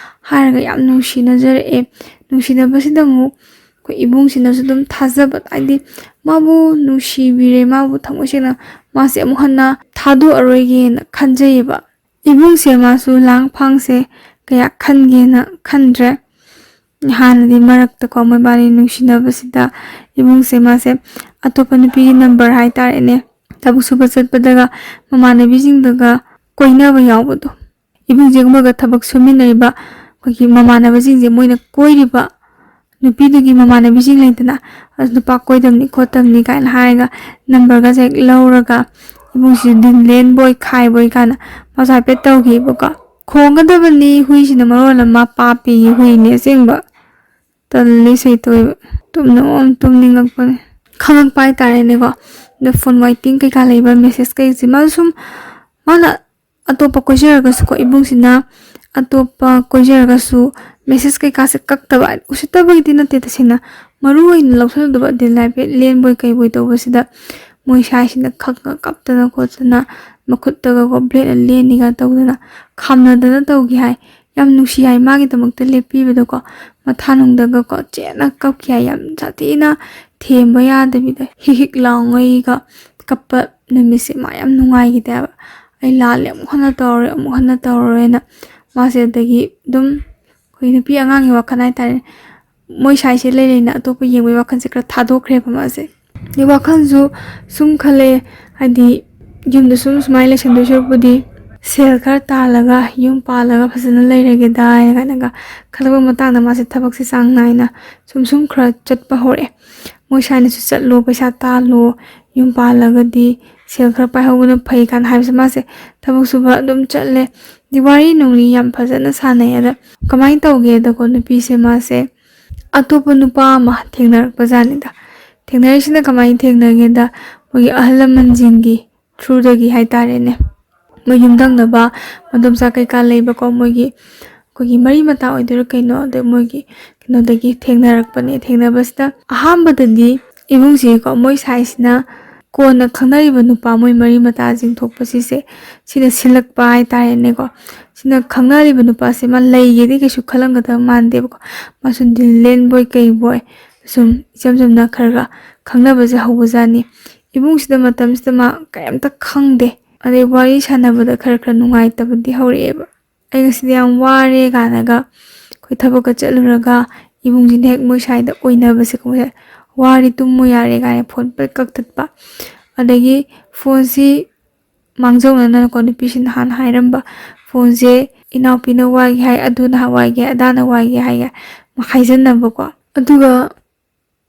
ꯍꯥꯏꯔꯒ ꯌꯥꯝ ꯅꯨꯡꯁꯤꯅꯖꯔꯛꯑꯦ꯫ ꯅꯨꯡꯁꯤꯅꯕꯁꯤꯗ ꯑꯃꯨꯛ ꯑꯩꯈꯣꯏ ꯏꯕꯨꯡꯁꯤꯅꯁꯨ ꯑꯗꯨꯝ ꯊꯥꯖꯕ, ꯍꯥꯏꯗꯤ ꯃꯥꯕꯨ ꯅꯨꯡꯁꯤꯕꯤꯔꯦ, ꯃꯥꯕꯨ ꯊꯃꯣꯏ ꯁꯦꯡꯅ ꯃꯥꯁꯦ ꯑꯃꯨꯛ ꯍꯟꯅ ꯊꯥꯗꯣꯛꯑꯔꯣꯏꯒꯦꯅ ꯈꯟꯖꯩꯌꯦꯕ꯫ ꯏꯕꯨꯡꯁꯦ ꯃꯥꯁꯨ ꯂꯥꯡ ꯐꯥꯡꯁꯦ ꯀꯌꯥ ꯈꯟꯒꯦꯅ ꯈꯟꯗ꯭ꯔꯦ꯫ ꯍꯥꯟꯅꯗꯤ ꯃꯔꯛꯇꯀꯣ ꯃꯣꯏꯕꯥꯅꯤ ꯅꯨꯡꯁꯤꯅꯕꯁꯤꯗ ꯏꯕꯨꯡꯁꯦ ꯃꯥꯁꯦ ꯑꯇꯣꯞꯄ ꯅꯨꯄꯤꯒꯤ ꯅꯝꯕꯔ ꯍꯥꯏꯇꯥꯔꯦꯅꯦ, ꯊꯕꯛ ꯁꯨꯕ ꯆꯠꯄꯗꯒ ꯃꯃꯥꯟꯅꯕꯤꯁꯤꯡꯗꯒ ꯀꯣꯏꯅꯕ ꯌꯥꯎꯕꯗꯣ꯫ ꯏꯕꯨꯡꯁꯦ ꯃꯣꯏꯒ ꯊꯕꯛ ꯁꯨꯃꯤꯟꯅꯔꯤꯕ ꯑꯩꯈꯣꯏꯒꯤ ꯃꯃꯥꯟꯅꯕꯁꯤꯡꯁꯦ, ꯃꯣꯏꯅ ꯀꯣꯏꯔꯤꯕ ꯅꯨꯄꯤꯗꯨꯒꯤ ꯃꯃꯥꯟꯅꯕꯤꯁꯤꯡ ꯂꯩꯗꯅ, ꯑꯁ ꯅꯨꯄꯥ ꯀꯣꯏꯗꯕꯅꯤ ꯈꯣꯠꯇꯕꯅꯤ ꯀꯥꯏꯅ ꯍꯥꯏꯔꯒ ꯅꯝꯕꯔꯒꯁꯦ ꯍꯦꯛ ꯂꯧꯔꯒ ꯏꯕꯨꯡꯁꯤꯁꯨ ꯗꯤꯜ ꯂꯦꯟꯕꯣꯏ ꯈꯥꯏꯕꯣꯏ ꯀꯥꯏꯅ ꯃꯥꯁꯨ ꯍꯥꯏꯐꯦꯠ ꯇꯧꯈꯤꯕꯀꯣ꯫ ꯈꯣꯡꯒꯗꯕꯅꯤ ꯍꯨꯏꯁꯤꯅ ꯃꯔꯣꯜ ꯑꯃ ꯄꯥꯞꯄꯤ ꯍꯨꯏꯅꯦ ꯑꯁꯦꯡꯕ꯫ ꯇꯜꯂꯤ ꯁꯩꯇꯣꯏꯕ꯫ ꯇꯨꯝꯅꯤꯡ ꯑꯣꯝ ꯇꯨꯝꯅꯤꯡꯉꯛꯄꯅꯦ꯫ ꯈꯪꯉꯛꯄ ꯍꯥꯏꯇꯥꯔꯦꯅꯦꯀꯣ꯫ ꯑꯗ ꯐꯣꯟ ꯋꯥꯏꯇꯤꯡ ꯀꯩꯀꯥ ꯂꯩꯕ ꯃꯦꯁꯦꯁ ꯀꯩꯁꯦ ꯃꯥꯁꯨ ꯁꯨꯝ ꯃꯥꯅ ꯑꯇꯣꯞꯄ ꯀꯣꯏꯖꯔꯒꯁꯨꯀꯣ ꯏꯕꯨꯡꯁꯤꯅ ꯑꯇꯣꯞꯄ ꯀꯣꯏꯖꯔꯒꯁꯨ ꯃꯦꯁꯦꯁ ꯀꯩꯀꯥꯁꯦ ꯀꯛꯇꯕ, ꯎꯁꯤꯠꯇꯕꯒꯤꯗꯤ ꯅꯠꯇꯦ ꯇꯁꯦꯡꯅ꯫ ꯃꯔꯨ ꯑꯣꯏꯅ ꯂꯧꯁꯜꯂꯨꯗꯕ ꯑꯗꯩ ꯂꯥꯏꯐ ꯂꯦꯟꯕꯣꯏ ꯀꯩꯕꯣꯏ ꯇꯧꯕꯁꯤꯗ ꯃꯣꯏ ꯁꯥꯏꯁꯤꯅ ꯈꯪꯉ ꯀꯞꯇꯅ ꯈꯣꯠꯇꯅ, ꯃꯈꯨꯠꯇꯒꯀꯣ ꯕ꯭ꯂꯦꯗꯅ ꯂꯦꯟꯅꯤꯒ ꯇꯧꯗꯅ ꯈꯥꯝꯅꯗꯅ ꯇꯧꯈꯤ ꯍꯥꯏ꯫ ꯌꯥꯝ ꯅꯨꯡꯁꯤ ꯍꯥꯏ ꯃꯥꯒꯤꯗꯃꯛꯇ ꯂꯦꯞꯄꯤꯕꯗꯣꯀꯣ꯫ ꯃꯊꯥꯅꯨꯡꯗꯒꯀꯣ ꯆꯦꯠꯅ ꯀꯞꯈꯤ ꯍꯥꯏ꯫ ꯌꯥꯝ ꯁꯥꯊꯤꯅ ꯊꯦꯝꯕ ꯌꯥꯗꯕꯤꯗ ꯍꯤꯛ ꯍꯤꯛ ꯂꯥꯎꯉꯩꯒ ꯀꯞꯄ ꯅꯨꯃꯤꯠꯁꯦ ꯃꯥ ꯌꯥꯝ ꯅꯨꯡꯉꯥꯏꯈꯤꯗꯦ ꯍꯥꯏꯕ꯫ "ꯑꯩ ꯂꯥꯜꯂꯦ, ꯑꯃꯨꯛ ꯍꯟꯅ ꯇꯧꯔꯔꯣꯏ, ꯑꯃꯨꯛ ꯍꯟꯅ ꯇꯧꯔꯔꯣꯏꯅ" ꯃꯥꯁꯦ ꯑꯗꯒꯤ ꯑꯗꯨꯝ ꯑꯩꯈꯣꯏ ꯅꯨꯄꯤ ꯑꯉꯥꯡꯒꯤ ꯋꯥꯈꯜ ꯍꯥꯏꯇꯥꯔꯦ, ꯃꯣꯏ ꯁꯥꯏꯁꯦ ꯂꯩ ꯂꯩꯅ ꯑꯇꯣꯞꯄ ꯌꯦꯡꯕꯒꯤ ꯋꯥꯈꯜꯁꯦ ꯈꯔ ꯊꯥꯗꯣꯛꯈ꯭ꯔꯦꯕ ꯃꯥꯁꯦ꯫ ꯑꯗꯩ ꯋꯥꯈꯜꯁꯨ ꯁꯨꯝ ꯈꯜꯂꯦ, ꯍꯥꯏꯗꯤ ꯌꯨꯝꯗ ꯁꯨꯝ ꯁꯨꯃꯥꯏꯅ ꯂꯩꯁꯟꯗꯣꯏ ꯁꯔꯨꯛꯄꯨꯗꯤ ꯁꯦꯜ ꯈꯔ ꯇꯥꯜꯂꯒ ꯌꯨꯝ ꯄꯥꯜꯂꯒ ꯐꯖꯅ ꯂꯩꯔꯒꯦꯗꯥ ꯍꯥꯏꯅ ꯀꯥꯏꯅꯒ ꯈꯜꯂꯛꯄ ꯃꯇꯥꯡꯗ ꯃꯥꯁꯦ ꯊꯕꯛꯁꯦ ꯆꯥꯡ ꯅꯥꯏꯅ ꯁꯨꯝ ꯁꯨꯝ ꯈꯔ ꯆꯠꯄ ꯍꯧꯔꯛꯑꯦ꯫ ꯃꯣꯏ ꯁꯥꯏꯅꯁꯨ "ꯆꯠꯂꯣ, ꯄꯩꯁꯥ ꯇꯥꯜꯂꯣ, ꯌꯨꯝ ꯄꯥꯜꯂꯒꯗꯤ ꯁꯦꯜ ꯈꯔ ꯄꯥꯏꯍꯧꯕꯅ ꯐꯩ" ꯀꯥꯏꯅ ꯍꯥꯏꯕꯁꯦ ꯃꯥꯁꯦ ꯊꯕꯛ ꯁꯨꯕ ꯑꯗꯨꯝ ꯆꯠꯂꯦ꯫ ꯑꯗꯩ ꯋꯥꯔꯤ ꯅꯨꯡꯂꯤ ꯌꯥꯝ ꯐꯖꯅ ꯁꯥꯟꯅꯩ꯫ ꯑꯗ ꯀꯃꯥꯏꯅ ꯇꯧꯒꯦꯗꯀꯣ, ꯅꯨꯄꯤꯁꯦ ꯃꯥꯁꯦ ꯑꯇꯣꯞꯄ ꯅꯨꯄꯥ ꯑꯃ ꯊꯦꯡꯅꯔꯛꯄ ꯖꯥꯠꯅꯤꯗ꯫ ꯊꯦꯡꯅꯔꯤꯁꯤꯅ ꯀꯃꯥꯏꯅ ꯊꯦꯡꯅꯒꯦꯗ, ꯃꯣꯏꯒꯤ ꯑꯍꯜ ꯂꯃꯟꯁꯤꯡꯒꯤ ꯊ꯭ꯔꯨꯗꯒꯤ ꯍꯥꯏꯇꯥꯔꯦꯅꯦ꯫ ꯃꯣꯏ ꯌꯨꯝꯊꯪꯅꯕ ꯃꯗꯣꯝꯆꯥ ꯀꯩꯀꯥ ꯂꯩꯕꯀꯣ, ꯃꯣꯏꯒꯤ ꯑꯩꯈꯣꯏꯒꯤ ꯃꯔꯤ ꯃꯇꯥ ꯑꯣꯏꯗꯣꯏꯔꯥ ꯀꯩꯅꯣ, ꯑꯗꯩ ꯃꯣꯏꯒꯤ ꯀꯩꯅꯣꯗꯒꯤ ꯊꯦꯡꯅꯔꯛꯄꯅꯦ꯫ ꯊꯦꯡꯅꯕꯁꯤꯗ ꯑꯍꯥꯟꯕꯗꯗꯤ ꯏꯕꯨꯡꯁꯤꯀꯣ, ꯃꯣꯏ ꯁꯥꯏꯁꯤꯅ ꯀꯣꯟꯅ ꯈꯪꯅꯔꯤꯕ ꯅꯨꯄꯥ, ꯃꯣꯏ ꯃꯔꯤ ꯃꯇꯥꯁꯤꯡ ꯊꯣꯛꯄꯁꯤꯁꯦ, ꯁꯤꯅ ꯁꯤꯜꯂꯛꯄ ꯍꯥꯏꯇꯥꯔꯦꯅꯦꯀꯣ꯫ ꯁꯤꯅ ꯈꯪꯅꯔꯤꯕ ꯅꯨꯄꯥꯁꯦ ꯃꯥ ꯂꯩꯒꯦꯗꯤ ꯀꯩꯁꯨ ꯈꯜꯂꯝꯒꯗꯕ ꯃꯥꯟꯗꯦꯕꯀꯣ꯫ ꯃꯥꯁꯨ ꯗꯤꯜ ꯂꯦꯟꯕꯣꯏ ꯀꯩꯕꯣꯏ ꯁꯨꯝ ꯏꯆꯝ ꯆꯝꯅ ꯈꯔ ꯈꯔ ꯈꯪꯅꯕꯁꯦ ꯍꯧꯕꯖꯥꯠꯅꯤ꯫ ꯏꯕꯨꯡꯁꯤꯗ ꯃꯇꯝꯁꯤꯗ ꯃꯥ ꯀꯔꯤꯝꯇ ꯈꯪꯗꯦ꯫ ꯑꯗꯩ ꯋꯥꯔꯤ ꯁꯥꯟꯅꯕꯗ ꯈꯔ ꯈꯔ ꯅꯨꯡꯉꯥꯏꯇꯕꯗꯤ ꯍꯧꯔꯛꯑꯦꯕ꯫ "ꯑꯩ ꯉꯁꯤꯗꯤ ꯌꯥꯝ ꯋꯥꯔꯦ" ꯀꯥꯏꯅꯒ ꯑꯩꯈꯣꯏ ꯊꯕꯛꯀ ꯆꯠꯂꯨꯔꯒ ꯏꯕꯨꯡꯁꯤꯅ ꯍꯦꯛ ꯃꯣꯏ ꯁꯥꯏꯗ ꯑꯣꯏꯅꯕꯁꯦ, "ꯋꯥꯔꯦ, ꯇꯨꯝꯃꯨ ꯌꯥꯔꯦ" ꯀꯥꯏꯅ ꯐꯣꯟ ꯄꯠ ꯀꯛꯊꯠꯄ꯫ ꯑꯗꯒꯤ ꯐꯣꯟꯁꯤ ꯃꯥꯡꯖꯧꯅꯅꯀꯣ, ꯅꯨꯄꯤꯁꯤꯅ ꯍꯥꯟꯅ ꯍꯥꯏꯔꯝꯕ, ꯐꯣꯟꯁꯦ ꯏꯅꯥꯎꯄꯤꯅ ꯋꯥꯏꯒꯦ ꯍꯥꯏ, ꯑꯗꯨꯅ ꯋꯥꯏꯒꯦ ꯍꯥꯏ, ꯑꯗꯥꯅ ꯋꯥꯏꯒꯦ ꯍꯥꯏꯒꯦ ꯍꯥꯏꯖꯟꯅꯕꯀꯣ꯫ ꯑꯗꯨꯒ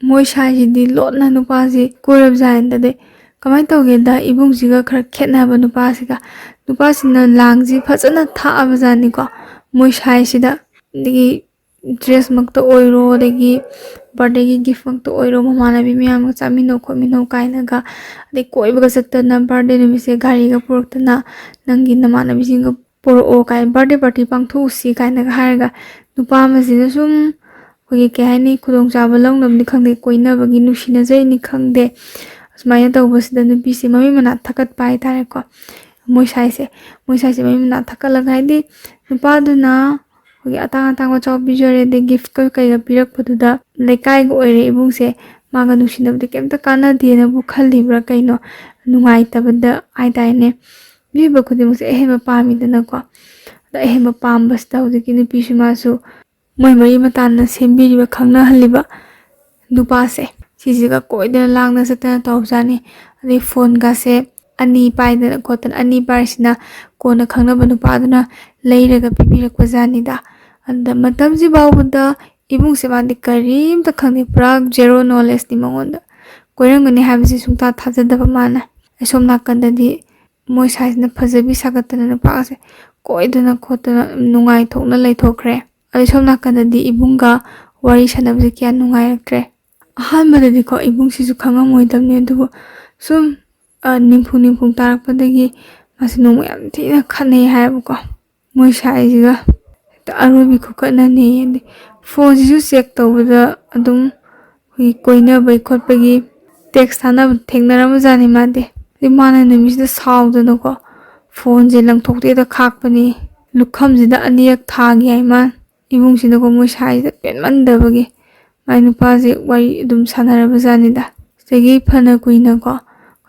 ꯃꯣꯏ ꯁꯥꯏꯁꯤꯗꯤ ꯂꯣꯠꯅ ꯅꯨꯄꯥꯁꯤ ꯀꯣꯏꯔꯕꯖꯥꯠꯅꯤꯗ꯫ ꯑꯗꯩ ꯀꯃꯥꯏꯅ ꯇꯧꯒꯦꯗ, ꯏꯕꯨꯡꯁꯤꯒ ꯈꯔ ꯈꯦꯠꯅꯕ ꯅꯨꯄꯥꯁꯤꯒ, ꯅꯨꯄꯥꯁꯤꯅ ꯂꯥꯡꯁꯤ ꯐꯖꯅ ꯊꯥꯛꯑꯕꯖꯥꯠꯅꯤꯀꯣ ꯃꯣꯏ ꯁꯥꯏꯁꯤꯗ꯫ ꯑꯗꯒꯤ ꯗ꯭ꯔꯦꯁꯃꯛꯇ ꯑꯣꯏꯔꯣ, ꯑꯗꯒꯤ ꯕꯥꯔꯗꯦꯒꯤ ꯒꯤꯐꯃꯛꯇ ꯑꯣꯏꯔꯣ, ꯃꯃꯥꯟꯅꯕꯤ ꯃꯌꯥꯝꯒ ꯆꯥꯃꯤꯟꯅꯧ ꯈꯣꯠꯃꯤꯟꯅꯧ ꯀꯥꯏꯅꯒ, ꯑꯗꯩ ꯀꯣꯏꯕꯒ ꯆꯠꯇꯅ, ꯕꯥꯔꯗꯦ ꯅꯨꯃꯤꯠꯁꯦ ꯒꯥꯔꯤꯒ ꯄꯨꯔꯛꯇꯅ, "ꯅꯪꯒꯤ ꯅꯃꯥꯟꯅꯕꯤꯁꯤꯡꯒ ꯄꯨꯔꯛꯑꯣ" ꯀꯥꯏꯅ, "ꯕꯥꯔꯗꯦ ꯄꯥꯔꯇꯤ ꯄꯥꯡꯊꯣꯛꯎꯁꯤ" ꯀꯥꯏꯅꯒ ꯍꯥꯏꯔꯒ, ꯅꯨꯄꯥ ꯑꯃꯁꯤꯅ ꯁꯨꯝ ꯑꯩꯈꯣꯏꯒꯤ, ꯀꯩ ꯍꯥꯏꯅꯤ, ꯈꯨꯗꯣꯡꯆꯥꯕ ꯂꯧꯅꯕꯅꯤ ꯈꯪꯗꯦ, ꯀꯣꯏꯅꯕꯒꯤ ꯅꯨꯡꯁꯤꯅꯖꯩꯅꯤ ꯈꯪꯗꯦ, ꯁꯨꯃꯥꯏꯅ ꯇꯧꯕꯁꯤꯗ ꯅꯨꯄꯤꯁꯦ ꯃꯃꯤꯠ ꯃꯅꯥ ꯊꯛꯀꯠꯄ ꯍꯥꯏꯇꯥꯔꯦꯀꯣ꯫ ꯃꯣꯏ ꯁꯥꯏꯁꯦ ꯃꯣꯏ ꯁꯥꯏꯁꯦ ꯃꯃꯤꯠ ꯃꯅꯥ ꯊꯛꯀꯠꯂꯒ, ꯍꯥꯏꯗꯤ ꯅꯨꯄꯥꯗꯨꯅ ꯑꯩꯈꯣꯏꯒꯤ ꯑꯇꯥꯡ ꯑꯇꯥꯡꯕ ꯑꯆꯥꯄꯣꯠ ꯄꯤꯖꯔꯦ, ꯑꯗꯩ ꯒꯤꯐꯀ ꯀꯩꯒ ꯄꯤꯔꯛꯄꯗꯨꯗ ꯂꯩꯀꯥꯏꯒ ꯑꯣꯏꯔꯦ ꯏꯕꯨꯡꯁꯦ ꯃꯥꯒ ꯅꯨꯡꯁꯤꯅꯕꯗꯤ ꯀꯩꯝꯇ ꯀꯥꯟꯅꯗꯦꯅꯕꯨ ꯈꯜꯂꯤꯕ꯭ꯔꯥ ꯀꯩꯅꯣ, ꯅꯨꯡꯉꯥꯏꯇꯕꯗ ꯍꯥꯏꯇꯥꯔꯦꯅꯦ꯫ ꯃꯤꯑꯣꯏꯕ ꯈꯨꯗꯤꯡꯃꯛꯁꯦ ꯑꯍꯦꯟꯕ ꯄꯥꯝꯃꯤꯗꯅꯀꯣ꯫ ꯑꯗꯣ ꯑꯍꯦꯟꯕ ꯄꯥꯝꯕꯁꯤꯗ ꯍꯧꯖꯤꯛꯀꯤ ꯅꯨꯄꯤꯁꯨ ꯃꯥꯁꯨ ꯃꯣꯏ ꯃꯔꯤ ꯃꯇꯥꯅ ꯁꯦꯝꯕꯤꯔꯤꯕ, ꯈꯪꯅꯍꯜꯂꯤꯕ ꯅꯨꯄꯥꯁꯦ ꯁꯤꯁꯤꯒ ꯀꯣꯏꯗꯅ ꯂꯥꯡꯗꯅ ꯆꯠꯇꯅ ꯇꯧꯖꯥꯠꯅꯤ꯫ ꯑꯗꯩ ꯐꯣꯟꯒꯁꯦ ꯑꯅꯤ ꯄꯥꯏꯗꯅ ꯈꯣꯠꯇꯅ, ꯑꯅꯤ ꯄꯥꯏꯔꯤꯁꯤꯅ ꯀꯣꯟꯅ ꯈꯪꯅꯕ ꯅꯨꯄꯥꯗꯨꯅ ꯂꯩꯔꯒ ꯄꯤꯕꯤꯔꯛꯄ ꯖꯥꯠꯅꯤꯗ꯫ ꯑꯗ ꯃꯇꯝꯁꯤ ꯐꯥꯎꯕꯗ ꯏꯕꯨꯡꯁꯦ ꯃꯥꯗꯤ ꯀꯔꯤꯝꯇ ꯈꯪꯗꯦ, ꯄꯨꯔꯥ ꯖꯦꯔꯣ ꯅꯣꯂꯦꯖꯅꯤ ꯃꯉꯣꯟꯗ꯫ ꯀꯣꯏꯔꯝꯒꯅꯤ ꯍꯥꯏꯕꯁꯤ ꯁꯨꯡꯊꯥ ꯊꯥꯖꯗꯕ ꯃꯥꯅ꯫ ꯑꯁꯣꯝ ꯅꯥꯀꯟꯗꯗꯤ ꯃꯣꯏ ꯁꯥꯏꯁꯤꯅ ꯐꯖꯕꯤ ꯁꯥꯒꯠꯇꯅ ꯅꯨꯄꯥꯁꯦ ꯀꯣꯏꯗꯅ ꯈꯣꯠꯇꯅ ꯅꯨꯡꯉꯥꯏꯊꯣꯛꯅ ꯂꯩꯊꯣꯛꯈ꯭ꯔꯦ꯫ ꯑꯗꯩ ꯁꯣꯝ ꯅꯥꯀꯟꯗꯗꯤ ꯏꯕꯨꯡꯒ ꯋꯥꯔꯤ ꯁꯥꯟꯅꯕꯁꯦ ꯀꯌꯥ ꯅꯨꯡꯉꯥꯏꯔꯛꯇ꯭ꯔꯦ꯫ ꯑꯍꯥꯟꯕꯗꯗꯤꯀꯣ ꯏꯕꯨꯡꯁꯤꯁꯨ ꯈꯪꯉꯝꯃꯣꯏꯗꯕꯅꯤ, ꯑꯗꯨꯕꯨ ꯁꯨꯝ, ꯑ, ꯅꯤꯝꯐꯨ ꯅꯤꯝꯐꯨ ꯇꯥꯔꯛꯄꯗꯒꯤ ꯃꯥꯁꯦ ꯅꯣꯡꯃ ꯌꯥꯝ ꯊꯤꯅ ꯈꯠꯅꯩ ꯍꯥꯏꯌꯦꯕꯀꯣ꯫ ꯃꯣꯏ ꯁꯥꯏꯁꯤꯒ ꯍꯦꯛꯇ ꯑꯔꯣꯏꯕꯤ ꯈꯨꯀꯠꯅꯅꯤ꯫ ꯑꯗꯩ ꯐꯣꯟꯁꯤꯁꯨ ꯆꯦꯛ ꯇꯧꯕꯗ ꯑꯗꯨꯝ ꯑꯩꯈꯣꯏꯒꯤ ꯀꯣꯏꯅꯕꯒꯤ ꯈꯣꯠꯄꯒꯤ ꯇꯦꯛꯁ ꯊꯥꯅꯕ ꯊꯦꯡꯅꯔꯝꯕꯖꯥꯠꯅꯤ ꯃꯥꯗꯤ꯫ ꯑꯗꯩ ꯃꯥꯅ ꯅꯨꯃꯤꯠꯁꯤꯗ ꯁꯥꯎꯗꯅꯀꯣ ꯐꯣꯟꯁꯦ ꯂꯪꯊꯣꯛꯇꯦꯗ ꯈꯥꯛꯄꯅꯤ꯫ ꯂꯨꯈꯝꯁꯤꯗ ꯑꯅꯤꯔꯛ ꯊꯥꯒꯤ ꯍꯥꯏ ꯃꯥꯅ꯫ ꯏꯕꯨꯡꯁꯤꯅꯀꯣ ꯃꯣꯏ ꯁꯥꯏꯁꯤꯗ ꯄꯦꯟꯃꯟꯗꯕꯒꯤ ꯃꯥꯏ ꯅꯨꯄꯥꯁꯦ ꯋꯥꯔꯤ ꯑꯗꯨꯝ ꯁꯥꯟꯅꯔꯕꯖꯥꯠꯅꯤꯗ꯫ ꯁꯤꯗꯒꯤ ꯐꯅ ꯀꯨꯏꯅꯀꯣ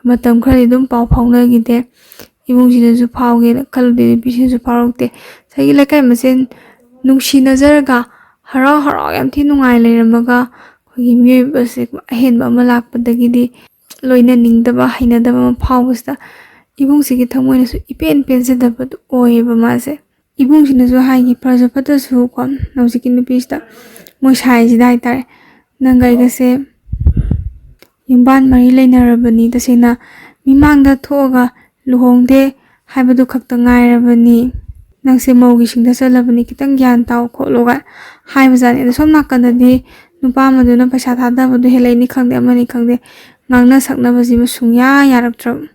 ꯃꯇꯝ ꯈꯔꯗꯤ ꯑꯗꯨꯝ ꯄꯥꯎ ꯐꯥꯎꯅꯈꯤꯗꯦ꯫ ꯏꯕꯨꯡꯁꯤꯅꯁꯨ ꯐꯥꯎꯒꯦꯅ ꯈꯜꯂꯨꯗꯦ, ꯅꯨꯄꯤꯁꯤꯅꯁꯨ ꯐꯥꯎꯔꯛꯇꯦ꯫ ꯉꯁꯥꯏꯒꯤ ꯂꯩꯀꯥꯏ ꯃꯁꯦꯟ ꯅꯨꯡꯁꯤꯅꯖꯔꯒ ꯍꯔꯥꯎ ꯍꯔꯥꯎ ꯌꯥꯝ ꯊꯤ ꯅꯨꯡꯉꯥꯏ ꯂꯩꯔꯝꯃꯒ ꯑꯩꯈꯣꯏꯒꯤ ꯃꯤꯑꯣꯏꯕꯁꯦ ꯑꯍꯦꯟꯕ ꯑꯃ ꯂꯥꯛꯄꯗꯒꯤꯗꯤ ꯂꯣꯏꯅꯅꯤꯡꯗꯕ, ꯍꯩꯅꯗꯕ ꯑꯃ ꯐꯥꯎꯕꯁꯤꯗ ꯏꯕꯨꯡꯁꯤꯒꯤ ꯊꯃꯣꯏꯅꯁꯨ ꯏꯄꯦꯟ ꯄꯦꯟꯖꯗꯕꯗꯨ ꯑꯣꯏꯌꯦꯕ ꯃꯥꯁꯦ꯫ ꯏꯕꯨꯡꯁꯤꯅꯁꯨ ꯍꯥꯏꯈꯤ, ꯐꯔꯁꯨ ꯐꯠꯇ꯭ꯔꯁꯨ ꯀꯣ, ꯍꯧꯖꯤꯛꯀꯤ ꯅꯨꯄꯤꯁꯤꯗ, ꯃꯣꯏ ꯁꯥꯏꯁꯤꯗ ꯍꯥꯏꯇꯥꯔꯦ, "ꯅꯪꯒ ꯑꯩꯒꯁꯦ ꯌꯨꯝꯕꯥꯟ ꯃꯔꯤ ꯂꯩꯅꯔꯕꯅꯤ, ꯇꯁꯦꯡꯅ ꯃꯤꯃꯥꯡꯗ ꯊꯣꯛꯑꯒ ꯂꯨꯍꯣꯡꯗꯦ ꯍꯥꯏꯕꯗꯨ ꯈꯛꯇ ꯉꯥꯏꯔꯕꯅꯤ, ꯅꯪꯁꯦ ꯃꯧꯒꯤ ꯁꯤꯡꯗ ꯆꯜꯂꯕꯅꯤ, ꯈꯤꯇꯪ ꯒ꯭ꯌꯥꯟ ꯇꯥꯎ" ꯈꯣꯠꯂꯨꯒ ꯍꯥꯏꯕꯖꯥꯠꯅꯤ꯫ ꯑꯗꯣ ꯁꯣꯝ ꯅꯥꯀꯟꯗꯗꯤ ꯅꯨꯄꯥ ꯑꯃꯗꯨꯅ ꯄꯩꯁꯥ ꯊꯥꯗꯕꯗꯨ ꯍꯦꯜꯂꯛꯏꯅꯤ ꯈꯪꯗꯦ, ꯑꯃꯅꯤ ꯈꯪꯗꯦ, ꯉꯥꯡꯅ ꯁꯛꯅꯕꯁꯤꯃ ꯁꯨꯡꯌꯥ ꯌꯥꯔꯛꯇ꯭ꯔꯕ꯫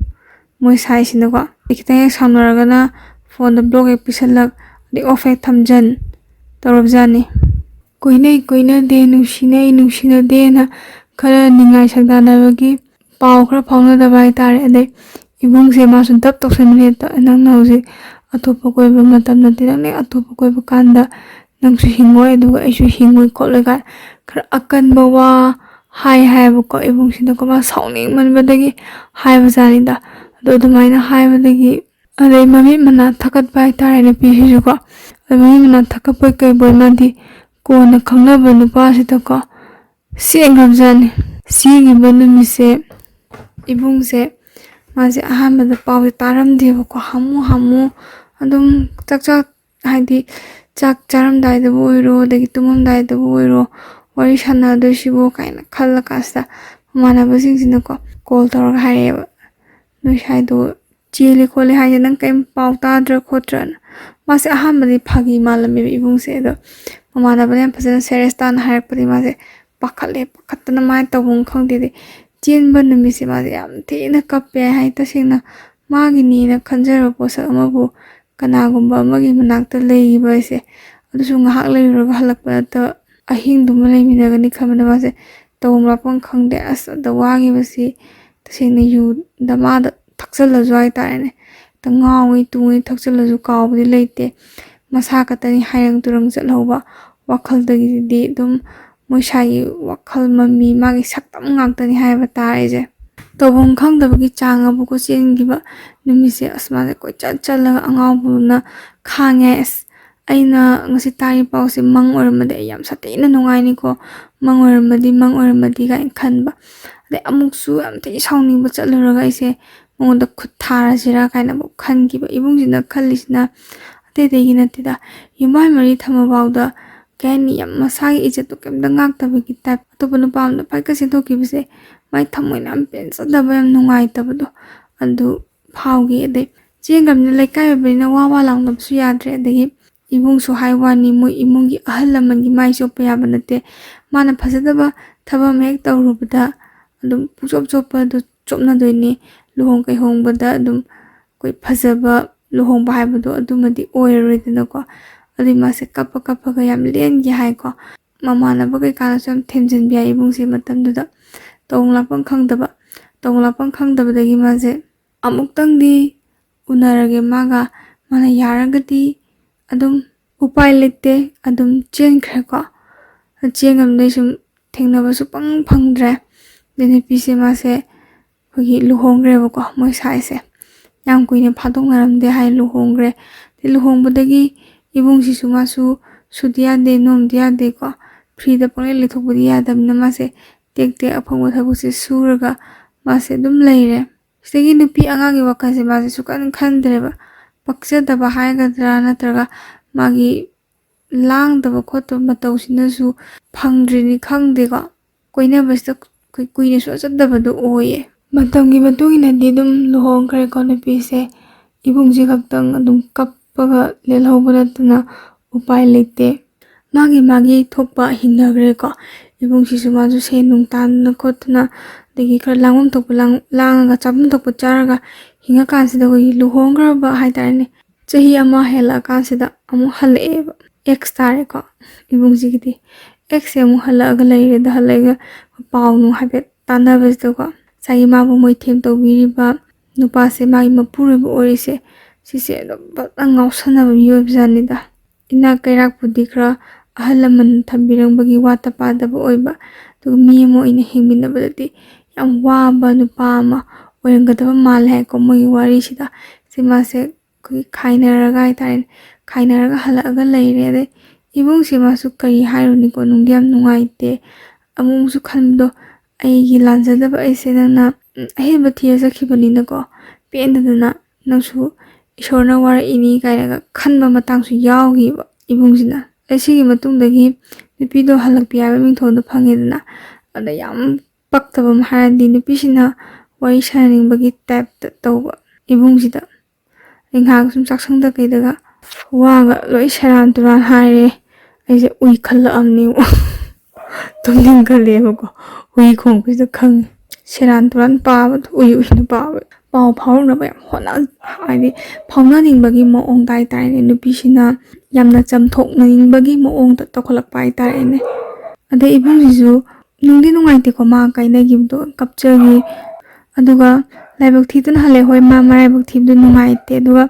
ꯃꯣꯏ ꯁꯥꯏꯁꯤꯅꯀꯣ ꯈꯤꯇꯪ ꯍꯦꯛ ꯁꯥꯎꯅꯔꯒꯅ ꯐꯣꯟꯗ ꯕ꯭ꯂꯣꯛ ꯍꯦꯛ ꯄꯤꯁꯜꯂꯛ, ꯑꯗꯩ ꯑꯣꯐ ꯍꯦꯛ ꯊꯝꯖꯟ ꯇꯧꯔꯕꯖꯥꯠꯅꯤ꯫ ꯀꯣꯏꯅꯩ ꯀꯣꯏꯅꯗꯦ, ꯅꯨꯡꯁꯤꯅꯩ ꯅꯨꯡꯁꯤꯅꯗꯦꯅ ꯈꯔ ꯅꯤꯡꯉꯥꯏ ꯁꯪꯗꯥꯅꯕꯒꯤ ꯄꯥꯎ ꯈꯔ ꯐꯥꯎꯅꯗꯕ ꯍꯥꯏꯇꯥꯔꯦ꯫ ꯑꯗꯩ ꯏꯕꯨꯡꯁꯦ ꯃꯥꯁꯨ ꯗꯞ ꯇꯧꯁꯟꯕꯅꯦ ꯍꯦꯛꯇ, "ꯅꯪꯅ ꯍꯧꯖꯤꯛ ꯑꯇꯣꯞꯄ ꯀꯣꯏꯕ ꯃꯇꯝ ꯅꯠꯇꯦ, ꯅꯪꯅ ꯍꯦꯛ ꯑꯇꯣꯞꯄ ꯀꯣꯏꯕ ꯀꯥꯟꯗ ꯅꯪꯁꯨ ꯍꯤꯡꯉꯣꯏ, ꯑꯗꯨꯒ ꯑꯩꯁꯨ ꯍꯤꯡꯉꯣꯏ" ꯈꯣꯠꯂꯣꯏ ꯀꯥꯏꯅ ꯈꯔ ꯑꯀꯟꯕ ꯋꯥ ꯍꯥꯏ ꯍꯥꯏꯌꯦꯕꯀꯣ꯫ ꯏꯕꯨꯡꯁꯤꯅꯀꯣ ꯃꯥ ꯁꯥꯎꯅꯤꯡꯃꯟꯕꯗꯒꯤ ꯍꯥꯏꯕꯖꯥꯠꯅꯤꯗ꯫ ꯑꯗꯣ ꯑꯗꯨꯃꯥꯏꯅ ꯍꯥꯏꯕꯗꯒꯤ, ꯑꯗꯩ ꯃꯃꯤꯠ ꯃꯅꯥ ꯊꯛꯀꯠꯄ ꯍꯥꯏꯇꯥꯔꯦ ꯅꯨꯄꯤꯁꯤꯁꯨꯀꯣ꯫ ꯑꯗꯩ ꯃꯃꯤꯠ ꯃꯅꯥ ꯊꯛꯀꯠꯄꯣꯏ ꯀꯩꯕꯣꯏ ꯃꯥꯗꯤ ꯀꯣꯟꯅ ꯈꯪꯅꯕ ꯅꯨꯄꯥꯁꯤꯗꯀꯣ ꯆꯦꯟꯈ꯭ꯔꯕꯖꯥꯠꯅꯤ꯫ ꯆꯦꯟꯈꯤꯕ ꯅꯨꯃꯤꯠꯁꯦ ꯏꯕꯨꯡꯁꯦ, ꯃꯥꯁꯦ ꯑꯍꯥꯟꯕꯗ ꯄꯥꯎꯁꯦ ꯇꯥꯔꯝꯗꯦꯕꯀꯣ꯫ ꯍꯥꯃꯨ ꯍꯥꯃꯨ ꯑꯗꯨꯝ ꯆꯥꯛ ꯆꯥ ꯍꯥꯏꯗꯤ ꯆꯥꯛ ꯆꯥꯔꯝꯗꯥꯏꯗꯕꯨ ꯑꯣꯏꯔꯣ, ꯑꯗꯒꯤ ꯇꯨꯝꯃꯝꯗꯥꯏꯗꯕꯨ ꯑꯣꯏꯔꯣ, ꯋꯥꯔꯤ ꯁꯥꯟꯅꯗꯣꯏꯁꯤꯕꯨ ꯀꯥꯏꯅ ꯈꯜꯂ ꯀꯥꯟꯁꯤꯗ ꯃꯃꯥꯟꯅꯕꯁꯤꯡꯁꯤꯅꯀꯣ ꯀꯣꯜ ꯇꯧꯔꯒ ꯍꯥꯏꯔꯛꯑꯦꯕ, "ꯅꯣꯏ ꯁ꯭ꯋꯥꯏꯗꯣ ꯆꯦꯜꯂꯤ ꯈꯣꯠꯂꯤ ꯍꯥꯏꯁꯦ ꯅꯪ ꯀꯔꯤꯝ ꯄꯥꯎ ꯇꯥꯗ꯭ꯔꯥ ꯈꯣꯠꯇ꯭ꯔꯥꯅ?" ꯃꯥꯁꯦ ꯑꯍꯥꯟꯕꯗꯤ ꯐꯥꯒꯤ ꯃꯥꯜꯂꯝꯃꯦꯕ ꯏꯕꯨꯡꯁꯦ꯫ ꯑꯗꯣ ꯃꯃꯥꯟꯅꯕꯅ ꯌꯥꯝ ꯐꯖꯅ ꯁꯦꯔꯤꯌꯁ ꯇꯥꯅ ꯍꯥꯏꯔꯛꯄꯗꯤ ꯃꯥꯁꯦ ꯄꯥꯈꯠꯂꯦ꯫ ꯄꯥꯈꯠꯇꯅ ꯃꯥꯅ ꯇꯧꯐꯝ ꯈꯪꯗꯦꯗꯤ꯫ ꯆꯦꯟꯕ ꯅꯨꯃꯤꯠꯁꯦ ꯃꯥꯁꯦ ꯌꯥꯝ ꯊꯤꯅ ꯀꯞꯄꯦ ꯍꯥꯏ꯫ ꯇꯁꯦꯡꯅ ꯃꯥꯒꯤꯅꯦꯅ ꯈꯟꯖꯔꯕ ꯄꯣꯠꯁꯛ ꯑꯃꯕꯨ ꯀꯅꯥꯒꯨꯝꯕ ꯑꯃꯒꯤ ꯃꯅꯥꯛꯇ ꯂꯩꯈꯤꯕ ꯍꯥꯏꯁꯦ, ꯑꯗꯨꯁꯨ ꯉꯥꯏꯍꯥꯛ ꯂꯩꯔꯨꯔꯒ ꯍꯜꯂꯛꯄ ꯅꯠꯇꯕ ꯑꯍꯤꯡꯗꯨꯃ ꯂꯩꯃꯤꯟꯅꯒꯅꯤ ꯈꯟꯕꯗ ꯃꯥꯁꯦ ꯇꯧꯐꯝ ꯂꯥꯛꯐꯝ ꯈꯪꯗꯦ꯫ ꯑꯁ, ꯑꯗ ꯋꯥꯈꯤꯕꯁꯤ ꯇꯁꯦꯡꯅ ꯌꯨꯗ ꯃꯥꯗ ꯊꯛꯆꯜꯂꯁꯨ ꯍꯥꯏꯇꯥꯔꯦꯅꯦ, ꯍꯦꯛꯇ ꯉꯥꯎꯉꯩ ꯇꯨꯉꯩ ꯊꯛꯆꯜꯂꯁꯨ ꯀꯥꯎꯕꯗꯤ ꯂꯩꯇꯦ꯫ ꯃꯁꯥ ꯈꯛꯇꯅꯤ ꯍꯥꯏꯔꯪ ꯇꯨꯔꯪ ꯆꯠꯍꯧꯕ, ꯋꯥꯈꯜꯗꯒꯤꯗꯤ ꯑꯗꯨꯝ ꯃꯣꯏ ꯁ꯭ꯋꯥꯏꯒꯤ ꯋꯥꯈꯜ ꯃꯃꯤ ꯃꯥꯒꯤ ꯁꯛꯇꯝ ꯉꯥꯛꯇꯅꯤ ꯍꯥꯏꯕ ꯇꯥꯔꯤꯁꯦ꯫ ꯇꯧꯐꯝ ꯈꯪꯗꯕꯒꯤ ꯆꯥꯡ ꯑꯃꯀꯣ ꯆꯦꯟꯈꯤꯕ ꯅꯨꯃꯤꯠꯁꯦ꯫ ꯑꯁ, ꯃꯥꯁꯦ ꯀꯣꯏꯆꯠ ꯆꯠꯂꯒ ꯑꯉꯥꯎꯕꯗꯨꯅ ꯈꯥꯡꯉꯦ꯫ "ꯑꯁ, ꯑꯩꯅ ꯉꯁꯤ ꯇꯥꯔꯤ ꯄꯥꯎꯁꯦ ꯃꯪ ꯑꯣꯏꯔꯝꯃꯗꯤ ꯑꯩ ꯌꯥꯝ ꯁꯥꯊꯤꯅ ꯅꯨꯡꯉꯥꯏꯅꯤꯀꯣ, ꯃꯪ ꯑꯣꯏꯔꯝꯃꯗꯤ, ꯃꯪ ꯑꯣꯏꯔꯝꯃꯗꯤ" ꯀꯥꯏꯅ ꯈꯟꯕ꯫ ꯑꯗꯩ ꯑꯃꯨꯛꯁꯨ ꯌꯥꯝ ꯊꯤꯅ ꯁꯥꯎꯅꯤꯡꯕ ꯆꯠꯂꯨꯔꯒ ꯑꯩꯁꯦ ꯃꯉꯣꯟꯗ ꯈꯨꯠ ꯊꯥꯔꯁꯤꯔꯥ ꯀꯥꯏꯅꯕꯨ ꯈꯟꯈꯤꯕ꯫ ꯏꯕꯨꯡꯁꯤꯅ ꯈꯜꯂꯤꯁꯤꯅ ꯑꯇꯩ ꯑꯇꯩꯒꯤ ꯅꯠꯇꯦꯗ, ꯌꯨꯝꯕꯥꯟ ꯃꯔꯤ ꯊꯝꯃꯐꯥꯎꯗ ꯀꯩ ꯍꯥꯏꯅꯤ, ꯌꯥꯝ ꯃꯁꯥꯒꯤ ꯏꯖꯠꯇꯣ ꯀꯩꯝꯇ ꯉꯥꯛꯇꯕꯒꯤ ꯇꯥꯏꯞ, ꯑꯇꯣꯞꯄ ꯅꯨꯄꯥ ꯑꯃꯗ ꯐꯠꯀ ꯆꯦꯟꯊꯣꯛꯈꯤꯕꯁꯦ ꯃꯥꯏ ꯊꯃꯣꯏꯅ ꯌꯥꯝ ꯄꯦꯟꯖꯗꯕ, ꯌꯥꯝ ꯅꯨꯡꯉꯥꯏꯇꯕꯗꯣ ꯑꯗꯨ ꯐꯥꯎꯈꯤ꯫ ꯑꯗꯩ ꯆꯦꯟꯈ꯭ꯔꯕꯅꯤꯅ ꯂꯩꯀꯥꯏ ꯑꯣꯏꯕꯅꯤꯅ ꯋꯥ ꯋꯥ ꯂꯥꯎꯅꯕꯁꯨ ꯌꯥꯗ꯭ꯔꯦ꯫ ꯑꯗꯒꯤ ꯏꯕꯨꯡꯁꯨ ꯍꯥꯏ ꯋꯥꯅꯤ, ꯃꯣꯏ ꯏꯃꯨꯡꯒꯤ ꯑꯍꯜ ꯂꯃꯟꯒꯤ ꯃꯥꯏ ꯆꯣꯞꯄ ꯌꯥꯕ ꯅꯠꯇꯦ꯫ ꯃꯥꯅ ꯐꯖꯗꯕ ꯊꯕꯛ ꯑꯃ ꯍꯦꯛ ꯇꯧꯔꯨꯕꯗ ꯑꯗꯨꯝ ꯄꯨꯡꯆꯣꯞ ꯆꯣꯞꯄꯗꯣ ꯆꯣꯞꯅꯗꯣꯏꯅꯤ꯫ ꯂꯨꯍꯣꯡ ꯀꯩꯍꯣꯡꯕꯗ ꯑꯗꯨꯝ ꯑꯩꯈꯣꯏ ꯐꯖꯕ ꯂꯨꯍꯣꯡꯕ ꯍꯥꯏꯕꯗꯣ ꯑꯗꯨꯃꯗꯤ ꯑꯣꯏꯔꯔꯣꯏꯗꯅꯀꯣ꯫ ꯑꯗꯨꯏ ꯃꯥꯁꯦ ꯀꯞꯄ ꯀꯞꯄꯒ ꯌꯥꯝ ꯂꯦꯟꯒꯦ ꯍꯥꯏꯀꯣ꯫ ꯃꯃꯥꯟꯅꯕ ꯀꯩꯀꯥꯅꯁꯨ ꯌꯥꯝ ꯊꯦꯝꯖꯤꯟꯕꯤ ꯍꯥꯏ ꯏꯕꯨꯡꯁꯦ ꯃꯇꯝꯗꯨꯗ꯫ ꯇꯧꯐꯝ ꯂꯥꯛꯐꯝ ꯈꯪꯗꯕ꯫ ꯇꯧꯐꯝ ꯂꯥꯛꯐꯝ ꯈꯪꯗꯕꯗꯒꯤ ꯃꯥꯁꯦ ꯑꯃꯨꯛꯇꯪꯗꯤ ꯎꯅꯔꯒꯦ ꯃꯥꯒ, ꯃꯥꯅ ꯌꯥꯔꯒꯗꯤ꯫ ꯑꯗꯨꯝ ꯎꯄꯥꯏ ꯂꯩꯇꯦ, ꯑꯗꯨꯝ ꯆꯦꯟꯈ꯭ꯔꯦꯀꯣ꯫ ꯆꯦꯟꯈ꯭ꯔꯕꯗꯩ ꯁꯨꯝ ꯊꯦꯡꯅꯕꯁꯨ ꯄꯪ ꯐꯪꯗ꯭ꯔꯦ꯫ ꯑꯗꯩ ꯅꯨꯄꯤꯁꯦ ꯃꯥꯁꯦ ꯑꯩꯈꯣꯏꯒꯤ ꯂꯨꯍꯣꯡꯈ꯭ꯔꯦꯕꯀꯣ, ꯃꯣꯏ ꯁꯥꯏꯁꯦ꯫ ꯌꯥꯝ ꯀꯨꯏꯅ ꯐꯥꯗꯣꯛꯅꯔꯝꯗꯦ ꯍꯥꯏ, ꯂꯨꯍꯣꯡꯈ꯭ꯔꯦ꯫ ꯑꯗꯩ ꯂꯨꯍꯣꯡꯕꯗꯒꯤ ꯏꯕꯨꯡꯁꯤꯁꯨ ꯃꯥꯁꯨ ꯁꯨꯗ ꯌꯥꯗꯦ, ꯅꯣꯝꯗ ꯌꯥꯗꯦꯀꯣ꯫ ꯐ꯭ꯔꯤꯗ ꯄꯪꯂꯩ ꯂꯩꯊꯣꯛꯄꯗꯤ ꯌꯥꯗꯕꯅꯤꯅ ꯃꯥꯁꯦ ꯇꯦꯛ ꯇꯦꯛ ꯑꯐꯪꯕ ꯊꯕꯛꯁꯦ ꯁꯨꯔꯒ ꯃꯥꯁꯦ ꯑꯗꯨꯝ ꯂꯩꯔꯦ꯫ ꯁꯤꯗꯒꯤ ꯅꯨꯄꯤ ꯑꯉꯥꯡꯒꯤ ꯋꯥꯈꯜꯁꯦ ꯃꯥꯁꯦ ꯁꯨꯛꯈꯟ ꯈꯟꯗ꯭ꯔꯦꯕ꯫ ꯄꯛꯆꯗꯕ ꯍꯥꯏꯒꯗ꯭ꯔꯥ, ꯅꯠꯇ꯭ꯔꯒ ꯃꯥꯒꯤ ꯂꯥꯡꯗꯕ ꯈꯣꯠꯇꯕ ꯃꯇꯧꯁꯤꯅꯁꯨ ꯐꯪꯗ꯭ꯔꯤꯅꯤ ꯈꯪꯗꯦꯀꯣ꯫ ꯀꯣꯏꯅꯕꯁꯤꯗ ꯑꯩꯈꯣꯏ ꯀꯨꯏꯅ ꯁꯨꯡꯆꯠ ꯆꯠꯇꯕꯗꯣ ꯑꯣꯏꯌꯦ꯫ ꯃꯇꯝꯒꯤ ꯃꯇꯨꯡ ꯏꯟꯅꯗꯤ ꯑꯗꯨꯝ ꯂꯨꯍꯣꯡꯈ꯭ꯔꯦꯀꯣ ꯅꯨꯄꯤꯁꯦ꯫ ꯏꯕꯨꯡꯁꯤ ꯈꯛꯇꯪ ꯑꯗꯨꯝ ꯀꯞꯄꯒ ꯂꯦꯜꯍꯧꯕ ꯅꯠꯇꯅ ꯎꯄꯥꯏ ꯂꯩꯇꯦ꯫ ꯃꯥꯒꯤ ꯃꯥꯒꯤ ꯊꯣꯛꯄ ꯍꯤꯡꯅꯈ꯭ꯔꯦꯀꯣ꯫ ꯏꯕꯨꯡꯁꯤꯁꯨ ꯃꯥꯁꯨ ꯁꯦꯟ ꯅꯨꯡ ꯇꯥꯟꯗꯅ ꯈꯣꯠꯇꯅ, ꯑꯗꯒꯤ ꯈꯔ ꯂꯥꯡꯐꯝ ꯊꯣꯛꯄ ꯂꯥꯡ-, ꯂꯥꯡꯉꯒ ꯆꯥꯐꯝ ꯊꯣꯛꯄ ꯆꯥꯔꯒ ꯍꯤꯡꯉꯀꯥꯟꯁꯤꯗ ꯑꯩꯈꯣꯏꯒꯤ ꯂꯨꯍꯣꯡꯈ꯭ꯔꯕ ꯍꯥꯏꯇꯥꯔꯦꯅꯦ꯫ ꯆꯍꯤ ꯑꯃ ꯍꯦꯜꯂꯛꯑꯀꯥꯟꯁꯤꯗ ꯑꯃꯨꯛ ꯍꯜꯂꯛꯑꯦꯕ꯫ ꯑꯦꯛꯁ ꯇꯥꯔꯦꯀꯣ ꯏꯕꯨꯡꯁꯤꯒꯤꯗꯤ꯫ ꯑꯦꯛꯁꯁꯦ ꯑꯃꯨꯛ ꯍꯜꯂꯛꯑꯒ ꯂꯩꯔꯦꯗ, ꯍꯜꯂꯛꯑꯒ ꯄꯥꯎ ꯅꯨꯡ ꯍꯥꯏꯐꯦꯠ ꯇꯥꯟꯅꯕꯁꯤꯗꯀꯣ, ꯉꯁꯥꯏꯒꯤ ꯃꯥꯕꯨ ꯃꯣꯏꯊꯦꯝ ꯇꯧꯕꯤꯔꯤꯕ ꯅꯨꯄꯥꯁꯦ, ꯃꯥꯒꯤ ꯃꯄꯨꯔꯣꯏꯕ ꯑꯣꯏꯔꯤꯁꯦ, ꯁꯤꯁꯦ ꯑꯗꯨꯝ ꯐꯖꯅ ꯉꯥꯎꯁꯟꯅꯕ ꯃꯤꯑꯣꯏꯕ ꯖꯥꯠꯅꯤꯗ꯫ ꯏꯅꯥꯛ ꯀꯩꯔꯥꯛꯄꯨꯗꯤ ꯈꯔ ꯑꯍꯜ ꯂꯃꯟ ꯊꯝꯕꯤꯔꯝꯕꯒꯤ ꯋꯥꯠꯇ ꯄꯥꯗꯕ ꯑꯣꯏꯕ, ꯑꯗꯨꯒ ꯃꯤ ꯑꯃ ꯑꯣꯏꯅ ꯍꯤꯡꯃꯤꯟꯅꯕꯗꯗꯤ ꯌꯥꯝ ꯋꯥꯕ ꯅꯨꯄꯥ ꯑꯃ ꯑꯣꯏꯔꯝꯒꯗꯕ ꯃꯥꯜꯂꯦ ꯍꯥꯏꯀꯣ ꯃꯣꯏꯒꯤ ꯋꯥꯔꯤꯁꯤꯗ꯫ ꯁꯤ ꯃꯥꯁꯦ ꯑꯩꯈꯣꯏꯒꯤ ꯈꯥꯏꯅꯔꯒ ꯍꯥꯏꯇꯥꯔꯦꯅꯦ, ꯈꯥꯏꯅꯔꯒ ꯍꯜꯂꯛꯑꯒ ꯂꯩꯔꯦ꯫ ꯑꯗꯩ ꯏꯕꯨꯡꯁꯦ ꯃꯥꯁꯨ ꯀꯔꯤ ꯍꯥꯏꯔꯨꯅꯤꯀꯣ, ꯅꯨꯡꯗꯤ ꯌꯥꯝ ꯅꯨꯡꯉꯥꯏꯇꯦ꯫ ꯑꯃꯨꯛꯃꯨꯛꯁꯨ ꯈꯟꯕꯗꯣ, ꯑꯩꯒꯤ ꯂꯥꯟꯖꯗꯕ ꯑꯩꯁꯦ ꯅꯪꯅ, ꯎꯝ, ꯑꯍꯦꯟꯕ ꯊꯤꯔ ꯆꯠꯈꯤꯕꯅꯤꯅꯀꯣ, ꯄꯦꯟꯗꯗꯅ ꯅꯪꯁꯨ ꯏꯁꯣꯔꯅ ꯋꯥꯔꯛꯏꯅꯤ ꯀꯥꯏꯅꯒ ꯈꯟꯕ ꯃꯇꯥꯡꯁꯨ ꯌꯥꯎꯈꯤꯕ ꯏꯕꯨꯡꯁꯤꯅ꯫ ꯑꯗꯩ ꯁꯤꯒꯤ ꯃꯇꯨꯡꯗꯒꯤ ꯅꯨꯄꯤꯗꯣ ꯍꯜꯂꯛꯄꯤ ꯍꯥꯏꯕ ꯃꯤꯡꯊꯣꯜꯗꯣ ꯐꯪꯉꯦꯗꯅ꯫ ꯑꯗ ꯌꯥꯝ ꯄꯛꯇꯕ ꯑꯃ ꯍꯥꯏꯔꯗꯤ, ꯅꯨꯄꯤꯁꯤꯅ ꯋꯥꯔꯤ ꯁꯥꯟꯅꯅꯤꯡꯕꯒꯤ ꯇꯥꯏꯞꯇ ꯇꯧꯕ ꯏꯕꯨꯡꯁꯤꯗ꯫ ꯑꯩ ꯉꯥꯏꯍꯥꯛ ꯁꯨꯝ ꯆꯥꯛꯁꯪꯗ ꯀꯩꯗꯒ ꯋꯥꯒ ꯂꯣꯏ ꯁꯦꯔꯥꯟ ꯇꯨꯔꯥꯟ ꯍꯥꯏꯔꯦ꯫ ꯑꯩꯁꯦ ꯎꯏꯈꯠꯂꯛꯑꯕꯅꯦꯕ꯫ ꯇꯨꯝꯅꯤꯡꯈꯠꯂꯛꯑꯦꯕꯀꯣ꯫ ꯍꯨꯏ ꯈꯣꯡꯕꯁꯤꯗ ꯈꯪꯉꯦ꯫ ꯁꯦꯔꯥꯟ ꯇꯨꯔꯥꯟ ꯄꯥꯕꯗꯣ, ꯎꯏ ꯎꯏꯅ ꯄꯥꯕ꯫ ꯄꯥꯎ ꯐꯥꯎꯅꯕ ꯌꯥꯝ ꯍꯣꯠꯅ-, ꯍꯥꯏꯗꯤ ꯐꯥꯎꯅꯅꯤꯡꯕꯒꯤ ꯃꯑꯣꯡꯗ ꯍꯥꯏꯇꯥꯔꯦꯅꯦ꯫ ꯅꯨꯄꯤꯁꯤꯅ ꯌꯥꯝꯅ ꯆꯝꯊꯣꯛꯅꯅꯤꯡꯕꯒꯤ ꯃꯑꯣꯡꯗ ꯇꯧꯈꯠꯂꯛꯄ ꯍꯥꯏꯇꯥꯔꯦꯅꯦ꯫ ꯑꯗꯩ ꯏꯕꯨꯡꯁꯤꯁꯨ ꯅꯨꯡꯗꯤ ꯅꯨꯡꯉꯥꯏꯇꯦꯀꯣ, ꯃꯥ ꯀꯥꯏꯅꯈꯤꯕꯗꯣ ꯀꯞꯆꯈꯤ꯫ ꯑꯗꯨꯒ ꯂꯥꯏꯕꯛ ꯊꯤꯗꯨꯅ ꯍꯜꯂꯦ꯫ ꯍꯣꯏ, ꯃꯥ ꯃꯔꯥꯏꯕꯛ ꯊꯤꯕꯗꯨ ꯅꯨꯡꯉꯥꯏꯇꯦ꯫ ꯑꯗꯨꯒ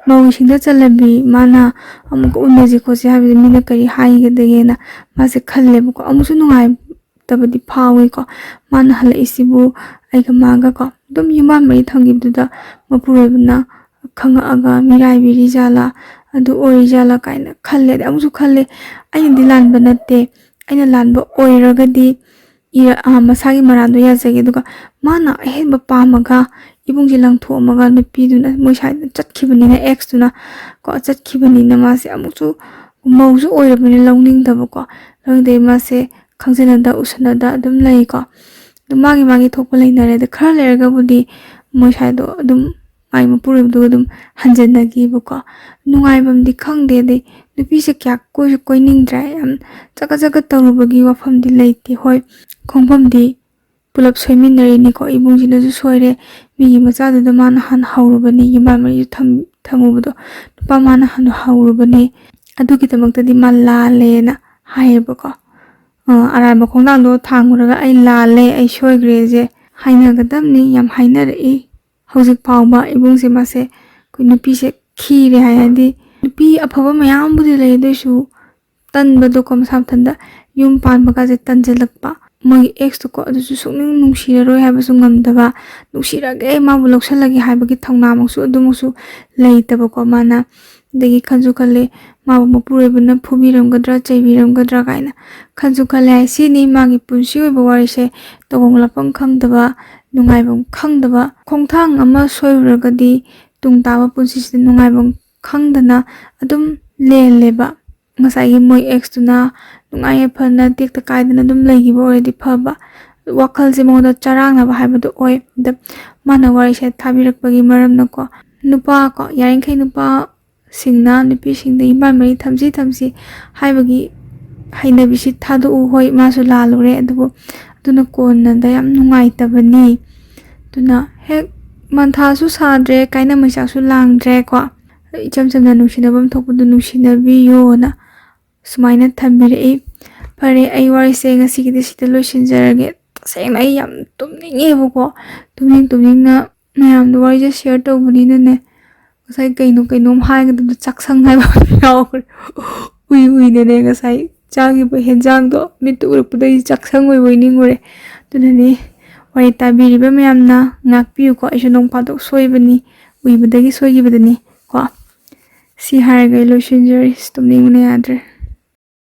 ꯃꯧꯁꯤꯡꯗ ꯆꯜꯂꯕꯤ ꯃꯥꯅ ꯑꯃꯨꯛꯀ ꯎꯅꯁꯤ ꯈꯣꯠꯁꯤ ꯍꯥꯏꯕꯗꯨ ꯃꯤꯅ ꯀꯔꯤ ꯍꯥꯏꯒꯗꯒꯦꯅ ꯃꯥꯁꯦ ꯈꯜꯂꯦꯕꯀꯣ꯫ ꯑꯃꯨꯛꯁꯨ ꯅꯨꯡꯉꯥꯏꯇꯕꯗꯤ ꯐꯥꯎꯋꯦꯀꯣ, ꯃꯥꯅ ꯍꯜꯂꯛꯏꯁꯤꯕꯨ ꯑꯩꯒ ꯃꯥꯒ ꯀꯣ ꯑꯗꯨꯝ ꯌꯨꯝꯕꯥꯟ ꯃꯔꯤ ꯊꯝꯈꯤꯕꯗꯨꯗ ꯃꯄꯨꯔꯣꯏꯕꯅ ꯈꯪꯉꯛꯑꯒ ꯃꯤꯔꯥꯏꯕꯤꯔꯤ ꯖꯥꯠꯂꯥ, ꯑꯗꯨ ꯑꯣꯏꯔꯤ ꯖꯥꯠꯂꯥ ꯀꯥꯏꯅ ꯈꯜꯂꯦ꯫ ꯑꯗꯩ ꯑꯃꯨꯛꯁꯨ ꯈꯜꯂꯦ, ꯑꯩꯅꯗꯤ ꯂꯥꯟꯕ ꯅꯠꯇꯦ, ꯑꯩꯅ ꯂꯥꯟꯕ ꯑꯣꯏꯔꯒꯗꯤ ꯏꯔ-, ꯑ, ꯃꯁꯥꯒꯤ ꯃꯔꯥꯟꯗꯣ ꯌꯥꯖꯒꯦ, ꯑꯗꯨꯒ ꯃꯥꯅ ꯑꯍꯦꯟꯕ ꯄꯥꯝꯃꯒ ꯏꯕꯨꯡꯁꯦ ꯂꯪꯊꯣꯛꯑꯝꯃꯒ ꯅꯨꯄꯤꯗꯨꯅ ꯃꯣꯏ ꯁ꯭ꯋꯥꯏꯗ ꯆꯠꯈꯤꯕꯅꯤꯅ, ꯑꯦꯛꯁꯇꯨꯅ ꯀꯣ ꯆꯠꯈꯤꯕꯅꯤꯅ ꯃꯥꯁꯦ ꯑꯃꯨꯛꯁꯨ ꯃꯧꯁꯨ ꯑꯣꯏꯔꯕꯅꯤꯅ ꯂꯧꯅꯤꯡꯗꯕꯀꯣ꯫ ꯂꯧꯅꯤꯡꯗꯕꯩ ꯃꯥꯁꯦ ꯈꯪꯖꯅꯗ ꯎꯁꯟꯅꯗ ꯑꯗꯨꯝ ꯂꯩꯀꯣ꯫ ꯑꯗꯨꯝ ꯃꯥꯒꯤ ꯃꯥꯒꯤ ꯊꯣꯛꯄ ꯂꯩꯅꯔꯦ꯫ ꯑꯗ ꯈꯔ ꯂꯩꯔꯒꯕꯨꯗꯤ ꯃꯣꯏ ꯁ꯭ꯋꯥꯏꯗꯣ ꯑꯗꯨꯝ ꯃꯥꯒꯤ ꯃꯄꯨꯔꯣꯏꯕꯗꯨꯒ ꯑꯗꯨꯝ ꯍꯟꯖꯟꯅꯈꯤꯕꯀꯣ꯫ ꯅꯨꯡꯉꯥꯏꯕꯝꯗꯤ ꯈꯪꯗꯦ꯫ ꯑꯗꯩ ꯅꯨꯄꯤꯁꯦ ꯀꯌꯥ ꯀꯣꯏꯁꯨ ꯀꯣꯏꯅꯤꯡꯗ꯭ꯔꯦ꯫ ꯌꯥꯝ ꯆꯒꯠ ꯆꯒꯠ ꯇꯧꯔꯨꯕꯒꯤ ꯋꯥꯐꯝꯗꯤ ꯂꯩꯇꯦ꯫ ꯍꯣꯏ, ꯈꯣꯡꯐꯝꯗꯤ ꯄꯨꯂꯞ ꯁꯣꯏꯃꯤꯟꯅꯔꯤꯅꯤꯀꯣ꯫ ꯏꯕꯨꯡꯁꯤꯅꯁꯨ ꯁꯣꯏꯔꯦ, ꯃꯤꯒꯤ ꯃꯆꯥꯗꯨꯗ ꯃꯥꯅ ꯍꯥꯟꯅ ꯍꯧꯔꯨꯕꯅꯤ, ꯌꯨꯝꯕꯥꯟ ꯃꯔꯤꯗꯨ ꯊꯝ-, ꯊꯝꯃꯨꯕꯗꯣ ꯅꯨꯄꯥ ꯃꯥꯅ ꯍꯥꯟꯅ ꯍꯧꯔꯨꯕꯅꯤ, ꯑꯗꯨꯒꯤꯗꯃꯛꯇꯗꯤ ꯃꯥ ꯂꯥꯜꯂꯦꯅ ꯍꯥꯏꯌꯦꯕꯀꯣ꯫ ꯑ, ꯑꯔꯥꯟꯕ ꯈꯣꯡꯊꯥꯡꯗꯣ ꯊꯥꯡꯉꯨꯔꯒ "ꯑꯩ ꯂꯥꯜꯂꯦ, ꯑꯩ ꯁꯣꯏꯈ꯭ꯔꯦꯁꯦ" ꯍꯥꯏꯅꯒꯗꯕꯅꯤ꯫ ꯌꯥꯝ ꯍꯥꯏꯅꯔꯛꯏ꯫ ꯍꯧꯖꯤꯛ ꯐꯥꯎꯕ ꯏꯕꯨꯡꯁꯦ ꯃꯥꯁꯦ ꯑꯩꯈꯣꯏ ꯅꯨꯄꯤꯁꯦ ꯈꯤꯔꯦ ꯍꯥꯏ꯫ ꯍꯥꯏꯗꯤ ꯅꯨꯄꯤ ꯑꯐꯕ ꯃꯌꯥꯝꯕꯨꯗꯤ ꯂꯩ, ꯑꯗꯨꯏꯁꯨ ꯇꯟꯕꯗꯣꯀꯣ, ꯃꯁꯥ ꯃꯊꯟꯇ ꯌꯨꯝ ꯄꯥꯟꯕꯒꯁꯦ ꯇꯟꯁꯤꯜꯂꯛꯄ꯫ ꯃꯣꯏꯒꯤ ꯑꯦꯛꯁꯇꯨꯀꯣ, ꯑꯗꯨꯁꯨ ꯁꯨꯡꯅꯨꯡ ꯅꯨꯡꯁꯤꯔꯔꯣꯏ ꯍꯥꯏꯕꯁꯨ ꯉꯝꯗꯕ, ꯅꯨꯡꯁꯤꯔꯒꯦ, ꯃꯥꯕꯨ ꯂꯧꯁꯜꯂꯒꯦ ꯍꯥꯏꯕꯒꯤ ꯊꯧꯅꯥꯃꯛꯁꯨ ꯑꯗꯨꯃꯛꯁꯨ ꯂꯩꯇꯕꯀꯣ ꯃꯥꯅ꯫ ꯑꯗꯒꯤ ꯈꯟꯁꯨ ꯈꯜꯂꯦ, ꯃꯥꯕꯨ ꯃꯄꯨꯔꯣꯏꯕꯅ ꯐꯨꯕꯤꯔꯝꯒꯗ꯭ꯔꯥ, ꯆꯩꯕꯤꯔꯝꯒꯗ꯭ꯔꯥ ꯀꯥꯏꯅ ꯈꯟꯁꯨ ꯈꯜꯂꯦ ꯍꯥꯏ꯫ ꯁꯤꯅꯤ ꯃꯥꯒꯤ ꯄꯨꯟꯁꯤ ꯑꯣꯏꯕ ꯋꯥꯔꯤꯁꯦ꯫ ꯇꯧꯐꯝ ꯂꯥꯛꯐꯝ ꯈꯪꯗꯕ, ꯅꯨꯡꯉꯥꯏꯐꯝ ꯈꯪꯗꯕ, ꯈꯣꯡꯊꯥꯡ ꯑꯃ ꯁꯣꯏꯔꯨꯔꯒꯗꯤ ꯇꯨꯡ ꯇꯥꯕ ꯄꯨꯟꯁꯤꯁꯤꯗ ꯅꯨꯡꯉꯥꯏꯐꯝ ꯈꯪꯗꯅ ꯑꯗꯨꯝ ꯂꯦꯜꯂꯦꯕ꯫ ꯉꯁꯥꯏꯒꯤ ꯃꯣꯏ ꯑꯦꯛꯁꯇꯨꯅ ꯅꯨꯡꯉꯥꯏ ꯌꯥꯏꯐꯅ ꯇꯦꯛꯇ ꯀꯥꯏꯗꯅ ꯑꯗꯨꯝ ꯂꯩꯈꯤꯕ ꯑꯣꯏꯔꯗꯤ ꯐꯕ꯫ ꯋꯥꯈꯜꯁꯦ ꯃꯉꯣꯟꯗ ꯆꯔꯥꯡꯅꯕ ꯍꯥꯏꯕꯗꯨ ꯑꯣꯏ꯫ ꯑꯗ ꯃꯥꯅ ꯋꯥꯔꯤꯁꯦ ꯊꯥꯕꯤꯔꯛꯄꯒꯤ ꯃꯔꯝꯅꯀꯣ, ꯅꯨꯄꯥ ꯀꯣ, ꯌꯥꯔꯤꯈꯩ ꯅꯨꯄꯥꯁꯤꯡꯅ ꯅꯨꯄꯤꯁꯤꯡꯗ ꯌꯨꯝꯕꯥꯟ ꯃꯔꯤ ꯊꯝꯁꯤ ꯊꯝꯁꯤ ꯍꯥꯏꯕꯒꯤ ꯍꯩꯅꯕꯤꯁꯤ ꯊꯥꯗꯣꯛꯎ꯫ ꯍꯣꯏ, ꯃꯥꯁꯨ ꯂꯥꯜꯂꯨꯔꯦ, ꯑꯗꯨꯕꯨ ꯑꯗꯨꯅ ꯀꯣꯟꯅꯗ ꯌꯥꯝ ꯅꯨꯡꯉꯥꯏꯇꯕꯅꯤ꯫ ꯑꯗꯨꯅ ꯍꯦꯛ ꯃꯟꯊꯥꯁꯨ ꯁꯥꯗ꯭ꯔꯦ, ꯀꯥꯏꯅ ꯃꯩꯆꯥꯛꯁꯨ ꯂꯥꯡꯗ꯭ꯔꯦꯀꯣ꯫ ꯏꯆꯝ ꯆꯝꯅ ꯅꯨꯡꯁꯤꯅꯐꯝ ꯊꯣꯛꯄꯗꯨ ꯅꯨꯡꯁꯤꯅꯕꯤꯌꯣꯅ ꯁꯨꯃꯥꯏꯅ ꯊꯝꯕꯤꯔꯛꯏ꯫ ꯐꯔꯦ, ꯑꯩ ꯋꯥꯔꯤꯁꯦ ꯉꯁꯤꯒꯤꯗꯤ ꯁꯤꯗ ꯂꯣꯏꯁꯤꯟꯖꯔꯒꯦ꯫ ꯇꯁꯦꯡꯅ ꯑꯩ ꯌꯥꯝ ꯇꯨꯝꯅꯤꯡꯉꯦꯕꯀꯣ꯫ ꯇꯨꯝꯅꯤꯡ ꯇꯨꯝꯅꯤꯡꯅ ꯃꯌꯥꯝꯗꯣ ꯋꯥꯔꯤꯁꯦ ꯁꯤꯌꯔ ꯇꯧꯕꯅꯤꯅꯅꯦ, ꯉꯁꯥꯏ ꯀꯩꯅꯣ ꯀꯩꯅꯣꯝ ꯍꯥꯏꯒꯗꯕꯗꯣ ꯆꯥꯛꯁꯪ ꯍꯥꯏꯕ ꯑꯃ ꯌꯥꯎꯈ꯭ꯔꯦ꯫ ꯎꯏ ꯎꯏꯗꯅꯦ ꯉꯁꯥꯏ ꯆꯥꯈꯤꯕ ꯍꯦꯟꯖꯥꯡꯗꯣ ꯃꯤꯠꯇ ꯎꯔꯛꯄꯗꯒꯤ ꯆꯥꯛꯁꯪ ꯑꯣꯏꯕꯣꯏ ꯅꯤꯡꯉꯨꯔꯦ꯫ ꯑꯗꯨꯅꯅꯦ, ꯋꯥꯔꯤ ꯇꯥꯕꯤꯔꯤꯕ ꯃꯌꯥꯝꯅ ꯉꯥꯛꯄꯤꯌꯨꯀꯣ꯫ ꯑꯩꯁꯨ ꯅꯣꯡ ꯐꯥꯗꯣꯛ ꯁꯣꯏꯕꯅꯤ, ꯎꯏꯕꯗꯒꯤ ꯁꯣꯏꯈꯤꯕꯗꯅꯤ ꯀꯣ꯫ ꯁꯤ ꯍꯥꯏꯔꯒ ꯑꯩ ꯂꯣꯏꯁꯤꯟꯖꯔꯤ꯫ ꯇꯨꯝꯅꯤꯡꯕꯅ ꯌꯥꯗ꯭ꯔꯦ꯫